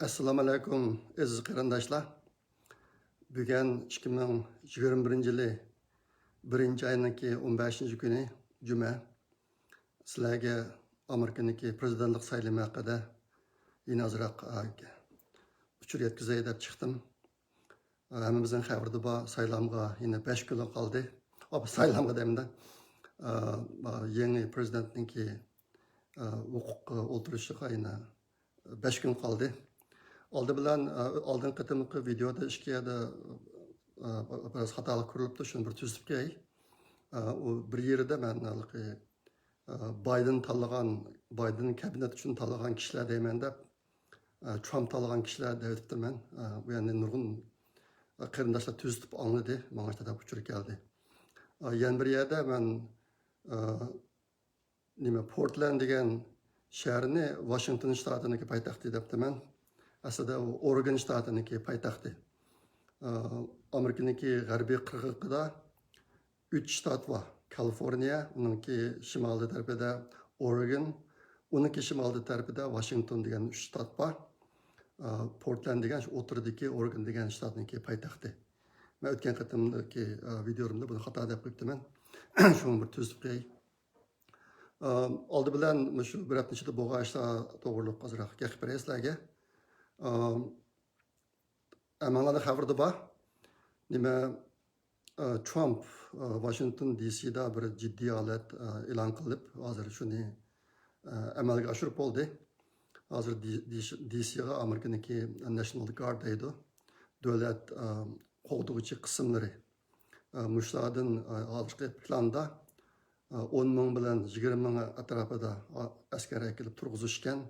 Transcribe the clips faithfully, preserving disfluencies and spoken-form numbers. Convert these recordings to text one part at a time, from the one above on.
ئەسسالامۇ ئەلەيكۇم، ئەزىز قېرىنداشلار. بۈگۈن ئىككى مىڭ يىگىرمە بىرىنچى يىلى بىرىنچى ئاينىڭكى ئون بەشىنچى كۈنى، جۈمە. سىلەرگە ئامېرىكىنىڭكى پىرېزىدېنتلىق سايلىمى ھەققىدە يەنە ئازراق، ئا، ئۇچۇر يەتكۈزەي دەپ چىقتىم. ئا، ھەممىمىزنىڭ خەۋىرىدە بار، سايلامغا يەنە بەش كۈنلا قالدى. ئاپ، سايلامغا دەيمەن. ئا، ئا، يېڭى پىرېزىدېنتنىڭكى، ئا، ھوقۇققا ئولتۇرۇشىغا يەنە بەش كۈن قالدى. ئالدى بىلەن، ئا، ئالدىنقى قېتىمقى ۋىدېيودا ئىككى يەردە، ئا، بىراز خاتالىق كۆرۈلۈپتۇ، شۇنى بىر تۈزىتىپ قوياي. ئا، ئۇ بىر يېرىدە مەن ھېلىقى، ئا، بايدېن تاللىغان، بايدېن كابىنېت ئۈچۈن تاللىغان كىشىلەر دەيمەن دەپ، ئا، ترامپ تاللىغان كىشىلەر دەۋېتىپتىمەن. ئا، بۇ يەرنى نۇرغۇن، ئا، قېرىنداشلار تۈزىتىپ ئاڭلىدى، ماڭا شۇنداق ئۇچۇر كەلدى. ئا، يەنە بىر يەردە مەن، ئا، نېمە، پورتلاند دېگەن شەھەرنى ۋاشىنگتون شتاتىنىڭكى پايتەختى دەپتىمەن. ئەسلىدە ئۇ ئورېگون شتاتىنىڭكى پايتەختى. ئا، ئامېرىكىنىڭكى غەربىي قىرغىقىدا ئۈچ شتات بار. كالىفورنىيە، ئۇنىڭكى شىمالىي تەرىپىدە ئورېگون، ئۇنىڭكى شىمالىي تەرىپىدە ۋاشىنگتون دېگەن ئۈچ شتات بار. ئا، پورتلاند دېگەن شۇ ئوتتۇرىدىكى ئورېگون دېگەن شتاتنىڭكى پايتەختى. مەن ئۆتكەن قېتىمدىكى، ئا، ۋىدېيولىرىمدا بۇنى خاتا دەپ قويۇپتىمەن. شۇنى بىر تۈزىتىپ قوياي. ئا، ئالدى بىلەن مۇشۇ بىر ھەپتىنىڭ ئىچىدە بولغان ئىشلار توغرۇلۇق ئازراق گەپ بېرەي سىلەرگە. ئا، ھەممىڭلارنىڭ خەۋىرىدە بار. نېمە، ئا، ترامپ، ئا، ۋاشىنگتون دى سىدا بىر جىددىي ھالەت، ئا، ئېلان قىلىپ، ھازىر شۇنى، ئا، ئەمەلگە ئاشۇرۇپ بولدى. ھازىر دى-، دى-، دى سىغا ئامېرىكىنىڭكى ناشنال گارد دەيدۇ. دۆلەت، ئا، قوغدىغۇچى قىسىملىرى. ئا، مۇشۇلاردىن، ئا، ھازىرقى پىلاندا، ئا، ئون مىڭ بىلەن يىگىرمە مىڭ ئەتراپىدا، ئا، ئەسكەر ئەكېلىپ تۇرغۇزۇشكەن.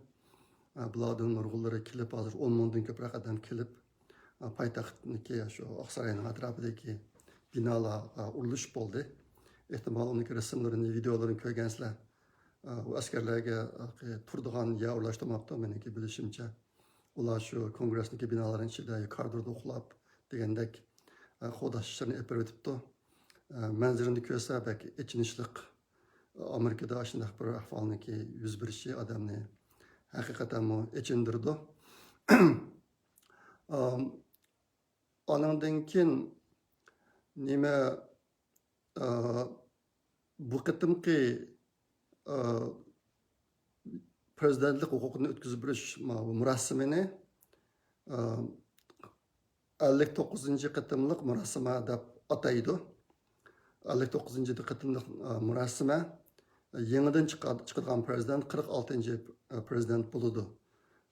ئا، بۇلاردىن نۇرغۇنلىرى كېلىپ، ھازىر ئون مىڭدىن كۆپرەك ئادەم كېلىپ، ئا، پايتەختنىڭكى شۇ ئاقساراينىڭ ئەتراپىدىكى بىنالارغا ئۇرۇلۇش بولدى. ئېھتىمال ئۇنىڭكى رەسىملىرىنى، ۋىدېئولىرىنى كۆرگەنسىلەر. ئا، ئۇ ئەسكەرلەرگە، ئا، تۇرىدىغان يەر ئورۇنلاشتۇرماپتۇ، مېنىڭكى بىلىشىمچە. ئۇلار شۇ كونگرېسنىڭكى بىنالىرىنىڭ ئىچىدە يا كارىدوردا ئۇخلاپ دېگەندەك، ئە، خودا ئىشلىرىنى ئېلىپ بېرىۋېتىپتۇ. ئە، مەنزىرىنى كۆرسە بەك ئېچىنىشلىق. ئامېرىكىدا ئاشۇنداق بىر ئەھۋالنىڭكى يۈز بېرىشى ئادەمنى ھەقىقەتەنمۇ ئېچىندۇرىدۇ. ئام، ئانىڭدىن كېيىن نېمە، ئا، بۇ قېتىمقى، ئا، پىرېزىدېنتلىق ھوقۇقىنى ئۆتكۈزۈپ بېرىش ما-، مۇراسىمىنى، ئا، ئەللىك توققۇزىنچى قېتىملىق مۇراسىمە دەپ ئاتايدۇ. ئەللىك توققۇزىنچى قېتىملىق، ئا، مۇراسىمە، يېڭىدىن چىقا-، چىقىدىغان پىرېزىدېنت قىرىق ئالتىنچى، ئا، پىرېزىدېنت بولىدۇ.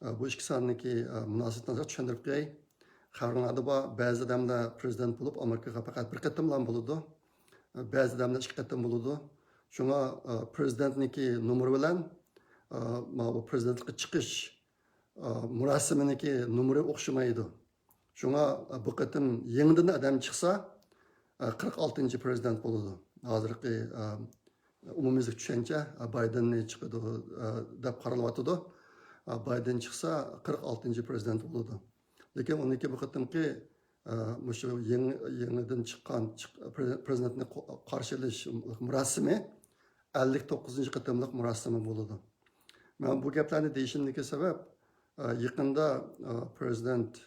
ئە، بۇ ئىككى ساننىڭكى، ئە، مۇناسىۋىتىنى ئازراق چۈشەندۈرۈپ قوياي. خەۋىرىڭلاردا بار، بەزى ئادەملەر پىرېزىدېنت بولۇپ ئامېرىكىغا پەقەت بىر قېتىملا بولىدۇ. ئە، بەزى ئادەملەر ئىككى قېتىم بولىدۇ. شۇڭا، ئە، پىرېزىدېنتنىڭكى نومۇرى بىلەن، ئە، ماۋۇ پىرېزىدېنتلىققا چىقىش، ئە، مۇراسىمىنىڭكى نومۇرى ئوخشىمايدۇ. شۇڭا، ئە، بۇ قېتىم يېڭىدىن ئادەم چىقسا، ئە، قىرىق ئالتىنچى پىرېزىدېنت بولىدۇ. ھازىرقى، ئە، ئومۇميۈزلۈك چۈشەنچە، ئە، بايدېننى چىقىدۇ، ئە، دەپ قارىلىۋاتىدۇ. ئە، بايدېن چىقسا، قىرىق ئالتىنچى پىرېزىدېنت بولىدۇ. لېكىن ئۇنىڭكى بۇ قېتىمقى، ئە، مۇشۇ يېڭى، يېڭىدىن چىققان، چىق-، پىرې-، پىرېزىدېنتنى قو-، قارشى ئېلىش مۇراسىمى ئەللىك توققۇزىنچى قېتىملىق مۇراسىمى بولىدۇ. مەن بۇ گەپلەرنى دېيىشىمدىكى سەۋەب، ئە، يېقىندا، ئە، پىرېزىدېنت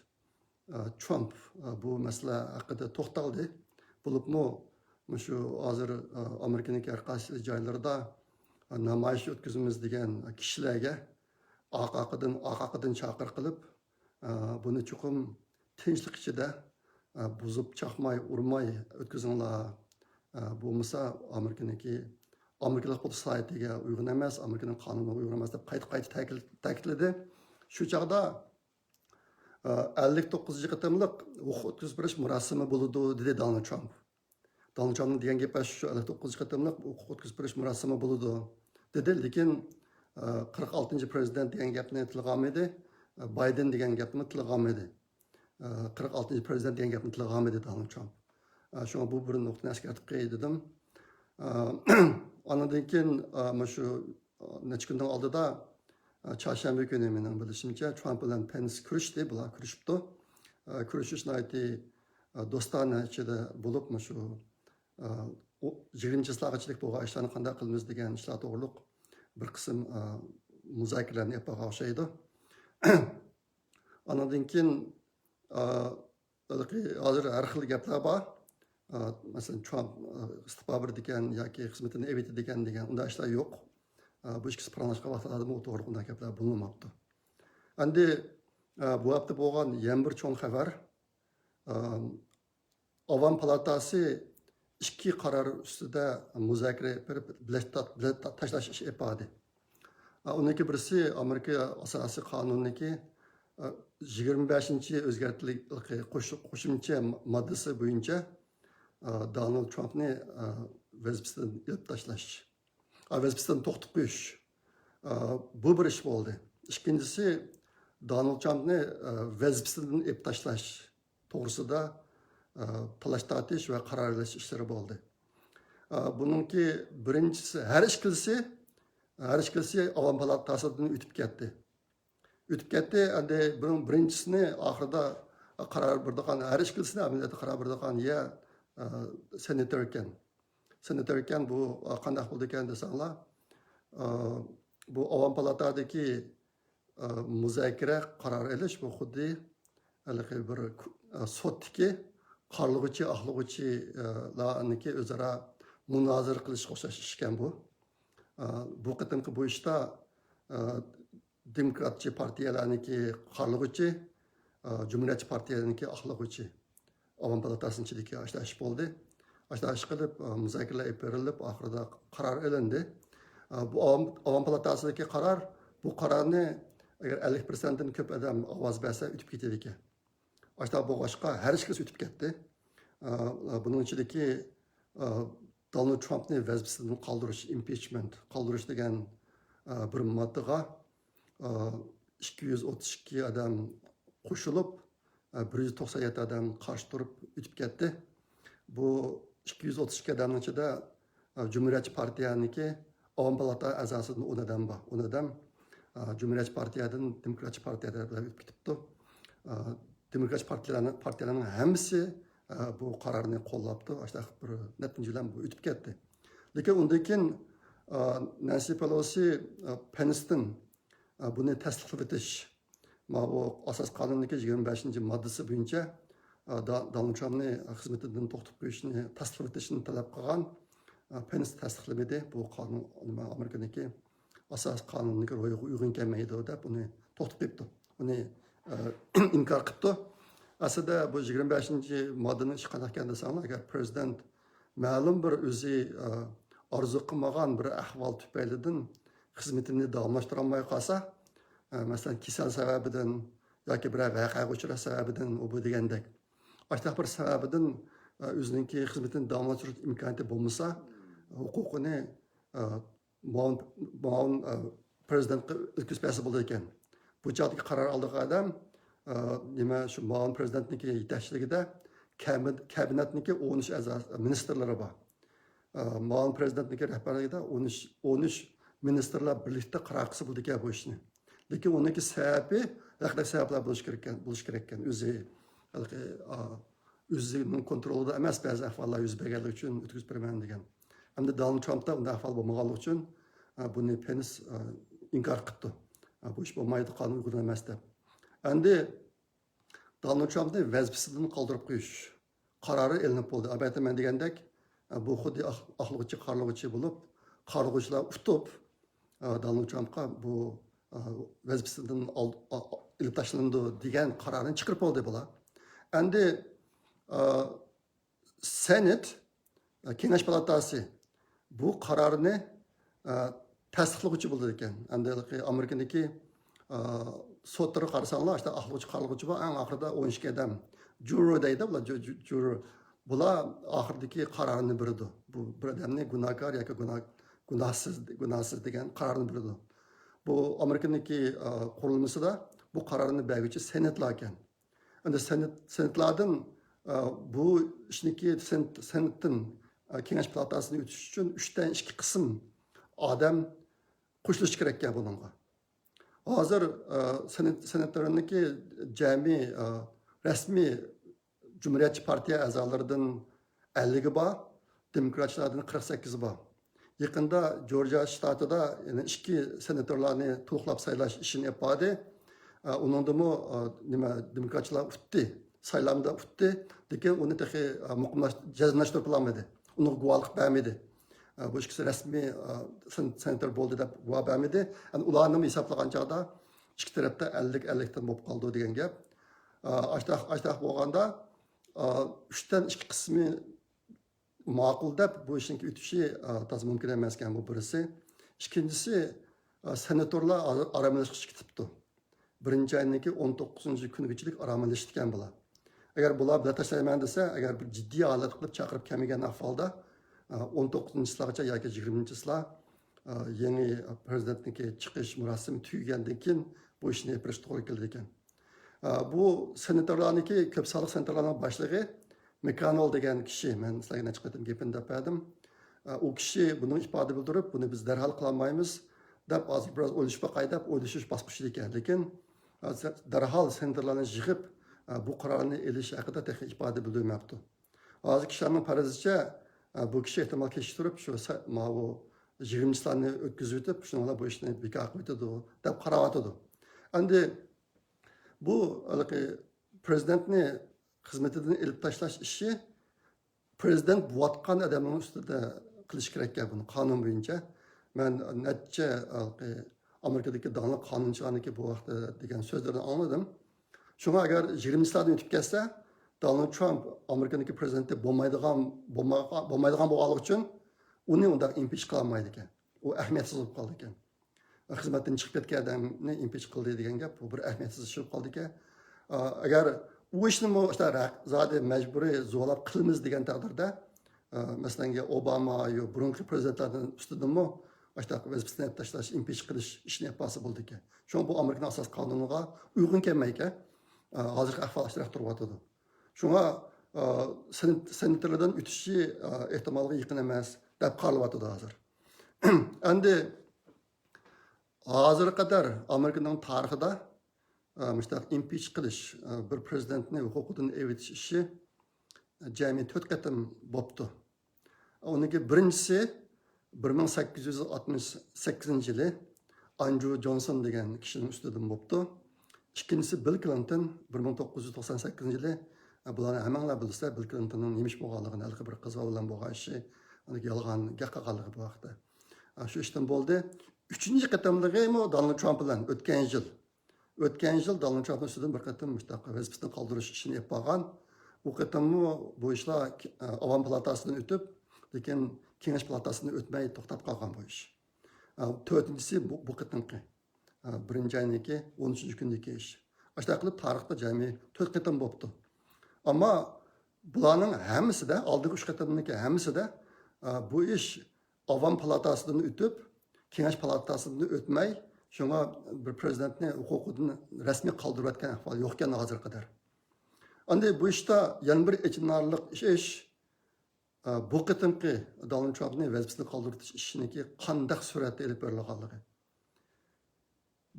ئا، ترامپ، ئا، بۇ مەسىلە ھەققىدە توختالدى. بولۇپمۇ مۇشۇ ھازىر، ئا، ئامېرىكىنىڭكى ھەر قايسى جايلىرىدا، ئا، نامايىش ئۆتكۈزىمىز دېگەن كىشىلەرگە ئارقا-ئارقىدىن، ئارقا-ئارقىدىن چاقىرىق قىلىپ، ئا، بۇنى چوقۇم تىنچلىق ئىچىدە، ئا، بۇزۇپ چاقماي، ئۇرماي ئۆتكۈزۈڭلار. ئا، بولمىسا ئامېرىكىنىڭكى، ئامېرىكىلىق بولۇش سالاھىيىتىگە ئۇيغۇن ئەمەس، ئامېرىكىنىڭ قانۇنىغا ئۇيغۇن ئەمەس دەپ قايتا-قايتا تەكىت-، تەكىتلىدى. شۇ چاغدا ئەللىك توققۇزىنچى قېتىملىق ھوقۇق ئۆتكۈزۈپ بېرىش مۇراسىمى بولىدۇ، دېدى دونالد ترامپ. دونالد ترامپنىڭ دېگەن گېپى شۇ، ئەللىك توققۇزىنچى قېتىملىق ھوقۇق ئۆتكۈزۈپ بېرىش مۇراسىمى بولىدۇ، دېدى. لېكىن، ئە، قىرىق ئالتىنچى پىرېزىدېنت دېگەن گەپنى تىلغا ئالمىدى، ئە، بايدېن دېگەن گەپنىمۇ تىلغا ئالمىدى. ئە، قىرىق ئالتىنچى پىرېزىدېنت دېگەن گەپنى تىلغا ئالمىدى دونالد ترامپ. ئە، شۇڭا بۇ بىر نۇقتىنى ئەسكەرتىپ قوياي دېدىم. ئە، ئانىڭدىن كېيىن، ئە، مۇشۇ نەچچە كۈندىن ئالدىدا، ئە، چارشەنبە كۈنى مېنىڭ بىلىشىمچە ترامپ بىلەن پېنس كۆرۈشتى، بۇلار كۆرۈشۈپتۇ. ئە، كۆرۈشۈش ناھايىتى، ئە، دوستانە ئىچىدە بولۇپ، مۇشۇ، ئە، ئو-، يىگىرمە چىسلاغىچىلىك بولغان ئىشلارنى قانداق قىلىمىز دېگەن ئىشلار توغرۇلۇق بىر قىسىم، ئە، مۇزاكىرىلەرنى ئېلىپ بارغان ئوخشايدۇ. ئانىڭدىن كېيىن، ئا، ھازىر ھەر خىل گەپلەر بار. ئا، مەسىلەن، ترامپ، ئا، ئىستېپا بېرىدىكەن ياكى خىزمىتىنى ئېۋېتىدىكەن دېگەن ئۇنداق ئىشلار يوق. ئا، بۇ ئىككىسى پاراڭلاشقان ۋاقىتلاردىمۇ ئۇ توغرىلىق ئۇنداق گەپلەر بولۇنماپتۇ. ئەمدى، ئا، بۇ ھەپتە بولغان يەنە بىر چوڭ خەۋەر. ئا، ئاۋام پالاتاسى ئىككى قارار ئۈستىدە مۇزاكىرە ئېلىپ بېرىپ، بېلەت تا-، بېلەت تا-، تاشلاش ئىشى ئېلىپ باردى. ئا، ئۇنىڭكى بىرسى ئامېرىكا ئاساسىي قانۇنىنىڭكى، ئا، يىگىرمە بەشىنچى ئۆزگەرتىلگەن قوش-، قوشۇمچە ماددىسى بويىچە، ئا، دونالد ترامپنى، ئا، ۋەزىپىسىدىن ئېلىپ تاشلاش. ئا، ۋەزىپىسىدىن توختىتىپ قويۇش. ئا، بۇ بىر ئىش بولدى. ئىككىنچىسى، دونالد ترامپنى، ئا، ۋەزىپىسىدىن ئېلىپ تاشلاش توغرىسىدا، ئا، تالاش تارتىش ۋە قارار ئېلىش ئىشلىرى بولدى. ئا، بۇنىڭكى بىرىنچىسى، ھەر ئىككىلىسى، ھەر ئىككىلىسى ئاۋام پالاتاسىدىن ئۆتۈپ كەتتى. ئۆتۈپ كەتتى. ئەمدى بۇنىڭ بىرىنچىسىنى ئاخىرىدا قارار بېرىدىغان، ھەر ئىككىلىسىنى ئەمەلىيەتتە قارار بېرىدىغان يە، ئا، سېناتور ئىكەن. سېناتور ئىكەن، بۇ، ئا، قانداق بولىدىكەن دېسەڭلار، ئا، بۇ ئاۋام پالاتادىكى، ئا، مۇزاكىرە، قارار ئېلىش، بۇ خۇددى ھېلىقى بىر، ئا، سوتتىكى قارىلىغۇچى، ئاقلىغۇچى، ئا، لارنىڭكى ئۆزئارا مۇنازىرە قىلىشقا ئوخشاش ئىش ئىكەن بۇ. ئا، بۇ قېتىمقى بۇ ئىشتا، ئا، دېموكراتچى پارتىيەلەرنىڭكى قارىلىغۇچى، ئا، جۇمھۇرىيەتچى پارتىيەنىڭكى ئاقلىغۇچى. ئاۋام پالاتاسىنىڭ ئىچىدىكى ئاشۇنداق ئىش بولدى. ئاشۇنداق ئىش قىلىپ، ئا، مۇزاكىرىلەر ئېلىپ بېرىلىپ، ئاخىرىدا قارار ئېلىندى. ئا، بۇ ئاۋام، ئاۋام پالاتاسىدىكى قارار، بۇ قارارنى ئەگەر ئەللىك پىرسەنتتىن كۆپ ئادەم ئاۋاز بەرسە، ئۆتۈپ كېتىدىكەن. ئاشۇنداق بولغاچقا، ھەر ئىككىسى ئۆتۈپ كەتتى. ئا، بۇنىڭ ئىچىدىكى، ئا، دونالد ترامپنى ۋەزىپىسىدىن قالدۇرۇش، ئىمپىچمېنت، قالدۇرۇش دېگەن، ئا، بىر ماددىغا، ئا، ئىككى يۈز ئوتتۇز ئىككى ئادەم قوشۇلۇپ، ئا، بىر يۈز توقسان يەتتە ئادەم قارشى تۇرۇپ ئۆتۈپ كەتتى. بۇ ئىككى يۈز ئوتتۇز ئىككى ئادەمنىڭ ئىچىدە، ئا، جۇمھۇرىيەتچى پارتىيەنىڭكى ئاۋام پالاتا ئەزاسىدىن ئون ئادەم بار. ئون ئادەم، ئا، جۇمھۇرىيەتچى پارتىيەدىن دېموكراتچى پارتىيە تەرەپلەرگە ئۆتۈپ كېتىپتۇ. ئا، دېموكراتچى پارتىيەلەرنىڭ، پارتىيەلەرنىڭ ھەممىسى، ئا، بۇ قارارنى قوللاپتۇ. ئاشۇنداق بىر نەتىجە بىلەن بۇ ئۆتۈپ كەتتى. لېكىن ئۇندىن كېيىن، ئا، نەنسى پېلوسى، ئا، پېنستىن، ئا، بۇنى تەستىقلىۋېتىش، ماۋۇ ئاساس قانۇننىڭكى يىگىرمە بەشىنچى ماددىسى بويىچە، ئا، دا-، دونالد ترامپنى خىزمىتىدىن توختىتىپ قويۇشنى تەستىقلىۋېتىشنى تەلەپ قىلغان، ئا، پېنس تەستىقلىمىدى. بۇ قانۇن، نېمە، ئامېرىكىنىڭكى ئاساس قانۇنىنىڭكى روھىغا ئۇيغۇن كەلمەيدۇ دەپ ئۇنى توختىتىپ قويۇپتۇ. ئۇنى، ئا، ئىنكار قىپتۇ. ئەسلىدە بۇ يىگىرمە بەشىنچى ماددىنىڭ ئىشى قانداق ئىكەن دېسەڭلار، ئەگەر پرېزىدېنت مەلۇم بىر ئۆزى، ئا، ئارزۇ قىلمىغان بىر ئەھۋال تۈپەيلىدىن خىزمىتىنى داۋاملاشتۇرالماي قالسا، ئا، مەسىلەن، كېسەل سەۋەبىدىن ياكى بىرەر ۋەقەگە ئۇچراش سەۋەبىدىن، ئۇ بۇ دېگەندەك، ئاشۇنداق بىر سەۋەبىدىن، ئا، ئۆزىنىڭكى خىزمىتىنى داۋاملاشتۇرۇش ئىمكانىيىتى بولمىسا، ھوقۇقىنى، ئا، مۇئاۋىن، مۇئاۋىن، ئا، پرېزىدېنتقا ئۆتكۈزۈپ بەرسە بولىدىكەن. بۇ چاغدىكى قارار ئالىدىغان ئادەم، ئا، نېمە، شۇ مۇئاۋىن پرېزىدېنتنىڭكى يېتەكچىلىكىدە كابىنېتنىڭكى ئون ئۈچ ئەزا مىنىستىرلىرى بار. ئا، مۇئاۋىن پرېزىدېنتنىڭكى رەھبەرلىكىدە ئون ئۈچ، ئون ئۈچ مىنىستىرلار بىرلىكتە قارار قىلسا بولىدىكەن بۇ ئىشنى. لېكىن ئۇنىڭكى سەۋەبى، ھەقلىق سەۋەبلەر بولۇشى كېرەككەن، بولۇشى كېرەككەن. ئۆزى، ھېلىقى، ئا، ئۆزىنىڭ كونترولىدا ئەمەس، بەزى ئەھۋاللار يۈز بەرگەنلىكى ئۈچۈن ئۆتكۈزۈپ بېرىمەن دېگەن. ئەمدى دونالد ترامپتا ئۇنداق ئەھۋال بولمىغانلىقى ئۈچۈن، ئا، بۇنى پېنس، ئا، ئىنكار قىپتۇ. ئا، بۇ ئىش بولمايدۇ، قانۇن ئۇيغۇن ئەمەس دەپ. ئەمدى دونالد ترامپنى ۋەزىپىسىدىن قالدۇرۇپ قويۇش قارارى ئېلىنىپ بولدى. ئەلۋەتتە، مەن دېگەندەك، ئا، بۇ خۇددى ئاق-، ئاقلىغۇچى، قارىلىغۇچى بولۇپ، قارىلىغۇچىلار ئۇتۇپ، ئا، دونالد ترامپقا بۇ، ئا، ۋەزىپىسىدىن ئال-، ئا-، ئېلىپ تاشلىنىدۇ دېگەن قارارنى چىقىرىپ بولدى بۇلار. ئەمدى، ئا، سېنات، ئا، كېڭەش پالاتاسى بۇ قارارنى، ئا، تەستىقلىغۇچى بولىدىكەن. ئەمدى ھېلىقى ئامېرىكىنىڭكى، ئا، سوتلىرىغا قارىساڭلار، ئاشۇنداق ئاقلىغۇچى، قارىلىغۇچى بار، ئەڭ ئاخىرىدا ئون ئىككى ئادەم. جۇرور دەيدۇ بۇلار، جۇ-، جۇ-، جۇرور. بۇلار ئاخىرىدىكى قارارنى بېرىدۇ. بۇ بىر ئادەمنى گۇناھكار ياكى گۇناھ-، گۇناھسىز، گۇناھسىز دېگەن قارارنى بېرىدۇ. بۇ ئامېرىكىنىڭكى، ئا، قۇرۇلمىسىدا بۇ قارارنى بەرگۈچى سېناتلار ئىكەن. ئەمدى سېنات، سېناتلاردىن، ئا، بۇ ئىشنىكى سېنات، سېناتتىن، ئا، كېڭەش پالاتاسىنى ئۆتۈش ئۈچۈن ئۈچتىن ئىككى قىسىم ئادەم قوشۇلۇشى كېرەككەن بۇنىڭغا. ھازىر، ئا، سېنات، سېناتلارنىڭكى جەمئىي، ئا، رەسمىي جۇمھۇرىيەتچى پارتىيە ئەزالىرىدىن ئەللىكى بار، دېموكراتچىلاردىن قىرىق سەككىز بار. يېقىندا جورجىيا شتاتىدا يەنە ئىككى سېناتورلارنى تولۇقلاپ سايلاش ئىشىنى ئېلىپ باردى. ئۇنىڭدىمۇ نېمە، دېموكراتچىلار ئۇتتى، سايلامدا ئۇتتى، لېكىن ئۇنى تېخى مۇقىملاش جەزملەشتۈرۈپ بولالمىدى، ئۇنىڭغا گۇۋاھلىق بەرمىدى. بۇ ئىككىسى رەسمىي سېناتور بولدى دەپ گۇۋاھ بەرمىدى. ئۇلارنىمۇ ھېسابلىغان چاغدا ئىككى تەرەپتە ئەللىك ئەللىكتىن بولۇپ قالىدۇ دېگەن گەپ. ئاشتاق ئاشتاق بولغاندا، ئۈچتىن ئىككى قىسمى ماقۇل دەپ بۇ ئىشنىڭ ئۆتۈشى تازا مۇمكىن ئەمەسكەن، بۇ بىرسى. ئىككىنچىسى، سېناتورلار ئارام ئېلىشقا كېتىپتۇ. بىرىنچى ئاينىڭكى ئون توققۇزىنچى كۈنىگىچىلىك ئارام ئېلىشتىكەن بۇلار. ئەگەر بۇلار بېلەت تاشلايمەن دېسە، ئەگەر بىر جىددىي ھالەت قىلىپ چاقىرىپ كەلمىگەن ئەھۋالدا، ئون توققۇزىنچىسىلارغىچە ياكى يىگىرمىنچىسىلار يېڭى پرېزىدېنتنىڭكى چىقىش مۇراسىمى تۈگىگەندىن كېيىن بۇ ئىشنى ئېلىپ بېرىشقا توغرا كېلىدىكەن. بۇ سېناتورلارنىڭكى، كۆپ سانلىق سېناتورلارنىڭ باشلىقى مېككوننېل دېگەن كىشى، مەن سىلەرگە نەچچە قېتىم گېپىنى دەپ بەردىم. ئۇ كىشى بۇنىڭ ئىپادە بىلدۈرۈپ، بۇنى بىز دەرھال قىلالمايمىز دەپ، ھازىر بىراز ئويلىشىپ باقاي دەپ ئويلىشىش باسقۇچىدا ئىكەن. لېكىن دەرھال سېناتورلارنى يىغىپ، بۇ قارارنى ئېلىش ھەققىدە تېخى ئىپادە بىلدۈرمەپتۇ. ھازىر كىشىلەرنىڭ پەرىزىچە، بۇ كىشى ئېھتىمال كەچتە تۇرۇپ، شۇ سا-، ماۋۇ يىگىرمىنچىلارنى ئۆتكۈزۈۋېتىپ، شۇنىڭ بىلەن بۇ ئىشنى بىكار قىلىۋېتىدۇ دەپ قاراۋاتىدۇ. ئەمدى بۇ ھېلىقى پرېزىدېنتنى خىزمىتىدىن ئېلىپ تاشلاش ئىشى پرېزىدېنت بولۇۋاتقان ئادەمنىڭ ئۈستىدە قىلىش كېرەككەن بۇنى قانۇن بويىچە. مەن نەچچە ھېلىقى ئامېرىكىدىكى داڭلىق قانۇنچىلارنىڭكى بۇ ھەقتە دېگەن سۆزلىرىنى ئاڭلىدىم. شۇڭا ئەگەر يىگىرمىنچىلاردىن ئۆتۈپ كەتسە، دونالد ترامپ ئامېرىكىنىڭكى پرېزىدېنتى بولمايدىغان، بولمايدىغان بولغانلىقى ئۈچۈن ئۇنى ئۇنداق ئىمپىچ قىلالمايدىكەن. ئۇ ئەھمىيەتسىز بولۇپ قالىدىكەن. خىزمەتتىن چىقىپ كەتكەن ئادەمنى ئىمپىچ قىلدى دېگەن گەپ، بۇ بىر ئەھمىيەتسىز ئىش بولۇپ قالىدىكەن. ئەگەر ئۇ ئىشنىمۇ زادى مەجبۇرىي زورلاپ قىلىمىز دېگەن تەقدىردە، مەسىلەن، ئوباما يا بۇرۇنقى پرېزىدېنتلەرنىڭ ئۈستىدىنمۇ ئاشۇنداق ۋەزىپىسىدىن ئېلىپ تاشلاش، ئىمپىچ قىلىش ئىشىنى ئېلىپ بارسا بولىدىكەن. شۇڭا بۇ ئامېرىكىنىڭ ئاساسىي قانۇنىغا ئۇيغۇن كەلمەيكەن، ھازىرقى ئەھۋال ئاشۇنداق تۇرۇۋاتىدۇ. شۇڭا سېناتورلاردىن ئۆتۈشى ئېھتىمالغا يېقىن ئەمەس دەپ قارىلىۋاتىدۇ ھازىر. ئەمدى ھازىرغا قەدەر ئامېرىكىنىڭ تارىخىدا مۇشۇنداق ئىمپىچ قىلىش، بىر پرېزىدېنتنى ھوقۇقىدىن ئېلىۋېتىش ئىشى جەمئىي تۆت قېتىم بوپتۇ. ئۇنىڭكى بىرىنچىسى بىر مىڭ سەككىز يۈز ئاتمىش سەككىزىنچى يىلى ئاندرۇ جونسون دېگەن كىشىنىڭ ئۈستىدىن بوپتۇ. ئىككىنچىسى بىل كلىنتون بىر مىڭ توققۇز يۈز توقسان سەككىزىنچى يىلى. بۇلارنى ھەممەڭلار بىلىسىلەر، بىل كلىنتوننىڭ نېمە ئىش بولغانلىقىنى، ھېلىقى بىر قىز بالا بىلەن بولغان ئىشى، يالغان گەپ قىلغانلىقى بۇ ھەقتە. شۇ ئىشتىن بولدى. ئۈچىنچى قېتىملىقىمۇ دونالد ترامپ بىلەن ئۆتكەن يىل. ئۆتكەن يىل دونالد ترامپنىڭ ئۈستىدىن بىر قېتىم مۇشۇنداق ۋەزىپىسىنى قالدۇرۇش ئىشىنى ئېلىپ بارغان. بۇ قېتىممۇ بۇ ئىشلار ئاۋام پالاتاسىدىن ئۆتۈپ، لېكىن كېڭەش پالاتاسىدىن ئۆتمەي توختاپ قالغان بۇ ئىش. تۆتىنچىسى بۇ، بۇ قېتىمقى. بىرىنچى ئاينىڭكى ئون ئۈچىنچى كۈنىدىكى ئىش. ئاشۇنداق قىلىپ تارىختا جەمئىي تۆت قېتىم بوپتۇ. ئەمما بۇلارنىڭ ھەممىسىدە، ئالدىنقى ئۈچ قېتىمنىڭكى ھەممىسىدە، بۇ ئىش ئاۋام پالاتاسىدىن ئۆتۈپ، كېڭەش پالاتاسىدىن ئۆتمەي، شۇڭا بىر پرېزىدېنتنى ھوقۇقىدىن رەسمىي قالدۇرۇۋەتكەن ئەھۋال يوقكەن ھازىرغا قەدەر. ئەمدى بۇ ئىشتا يەنە بىر ئېچىنارلىق ئىش، ئە، بۇ قېتىمقى دونالد ترامپنى ۋەزىپىسىدىن قالدۇرۇۋېتىش ئىشىنىڭكى قانداق سۈرئەتتە ئېلىپ بېرىلغانلىقى.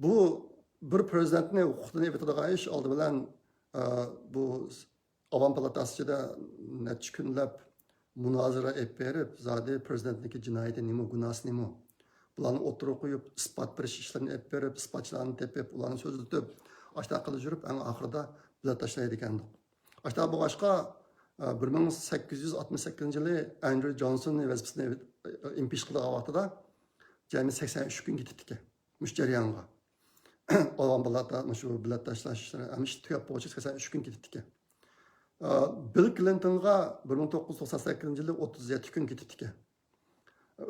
بۇ بىر پرېزىدېنتنى ھوقۇقتىن ئېلىۋېتىدىغان ئىش ئالدى بىلەن، ئە، بۇ ئاۋام پالاتاسى ئىچىدە نەچچە كۈنلەپ مۇنازىرە ئېلىپ بېرىپ، زادى پرېزىدېنتنىڭكى جىنايىتى نېمە، گۇناھسى نېمە، بۇلارنى ئوتتۇرىغا قويۇپ، ئىسپات بېرىش ئىشلىرىنى ئېلىپ بېرىپ، ئىسپاتچىلارنى تېپىپ، ئۇلارنى سۆزلىتىپ، ئاشۇنداق قىلىپ يۈرۈپ، ئەڭ ئاخىرىدا بېلەت تاشلايدىكەندۇق. ئاشۇنداق بولغاچقا، بىر مىڭ سەككىز يۈز ئاتمىش سەككىزىنچى يىلى ئەندرۇ جونسوننى ۋەزىپىسىدىن ئىمپىچ قىلغان ۋاقتىدا جەمئىي سەكسەن ئۈچ كۈن كېتىپتىكەن مۇشۇ جەريانغا. ئاۋام پالاتا، مۇشۇ بېلەت تاشلاش ئىشلىرى ھەممە ئىش تۈگەپ بولغۇچە سەكسەن ئۈچ كۈن كېتىپتىكەن. بىل كلىنتونغا بىر مىڭ توققۇز يۈز توقسان سەككىزىنچى يىلى ئوتتۇز يەتتە كۈن كېتىپتىكەن.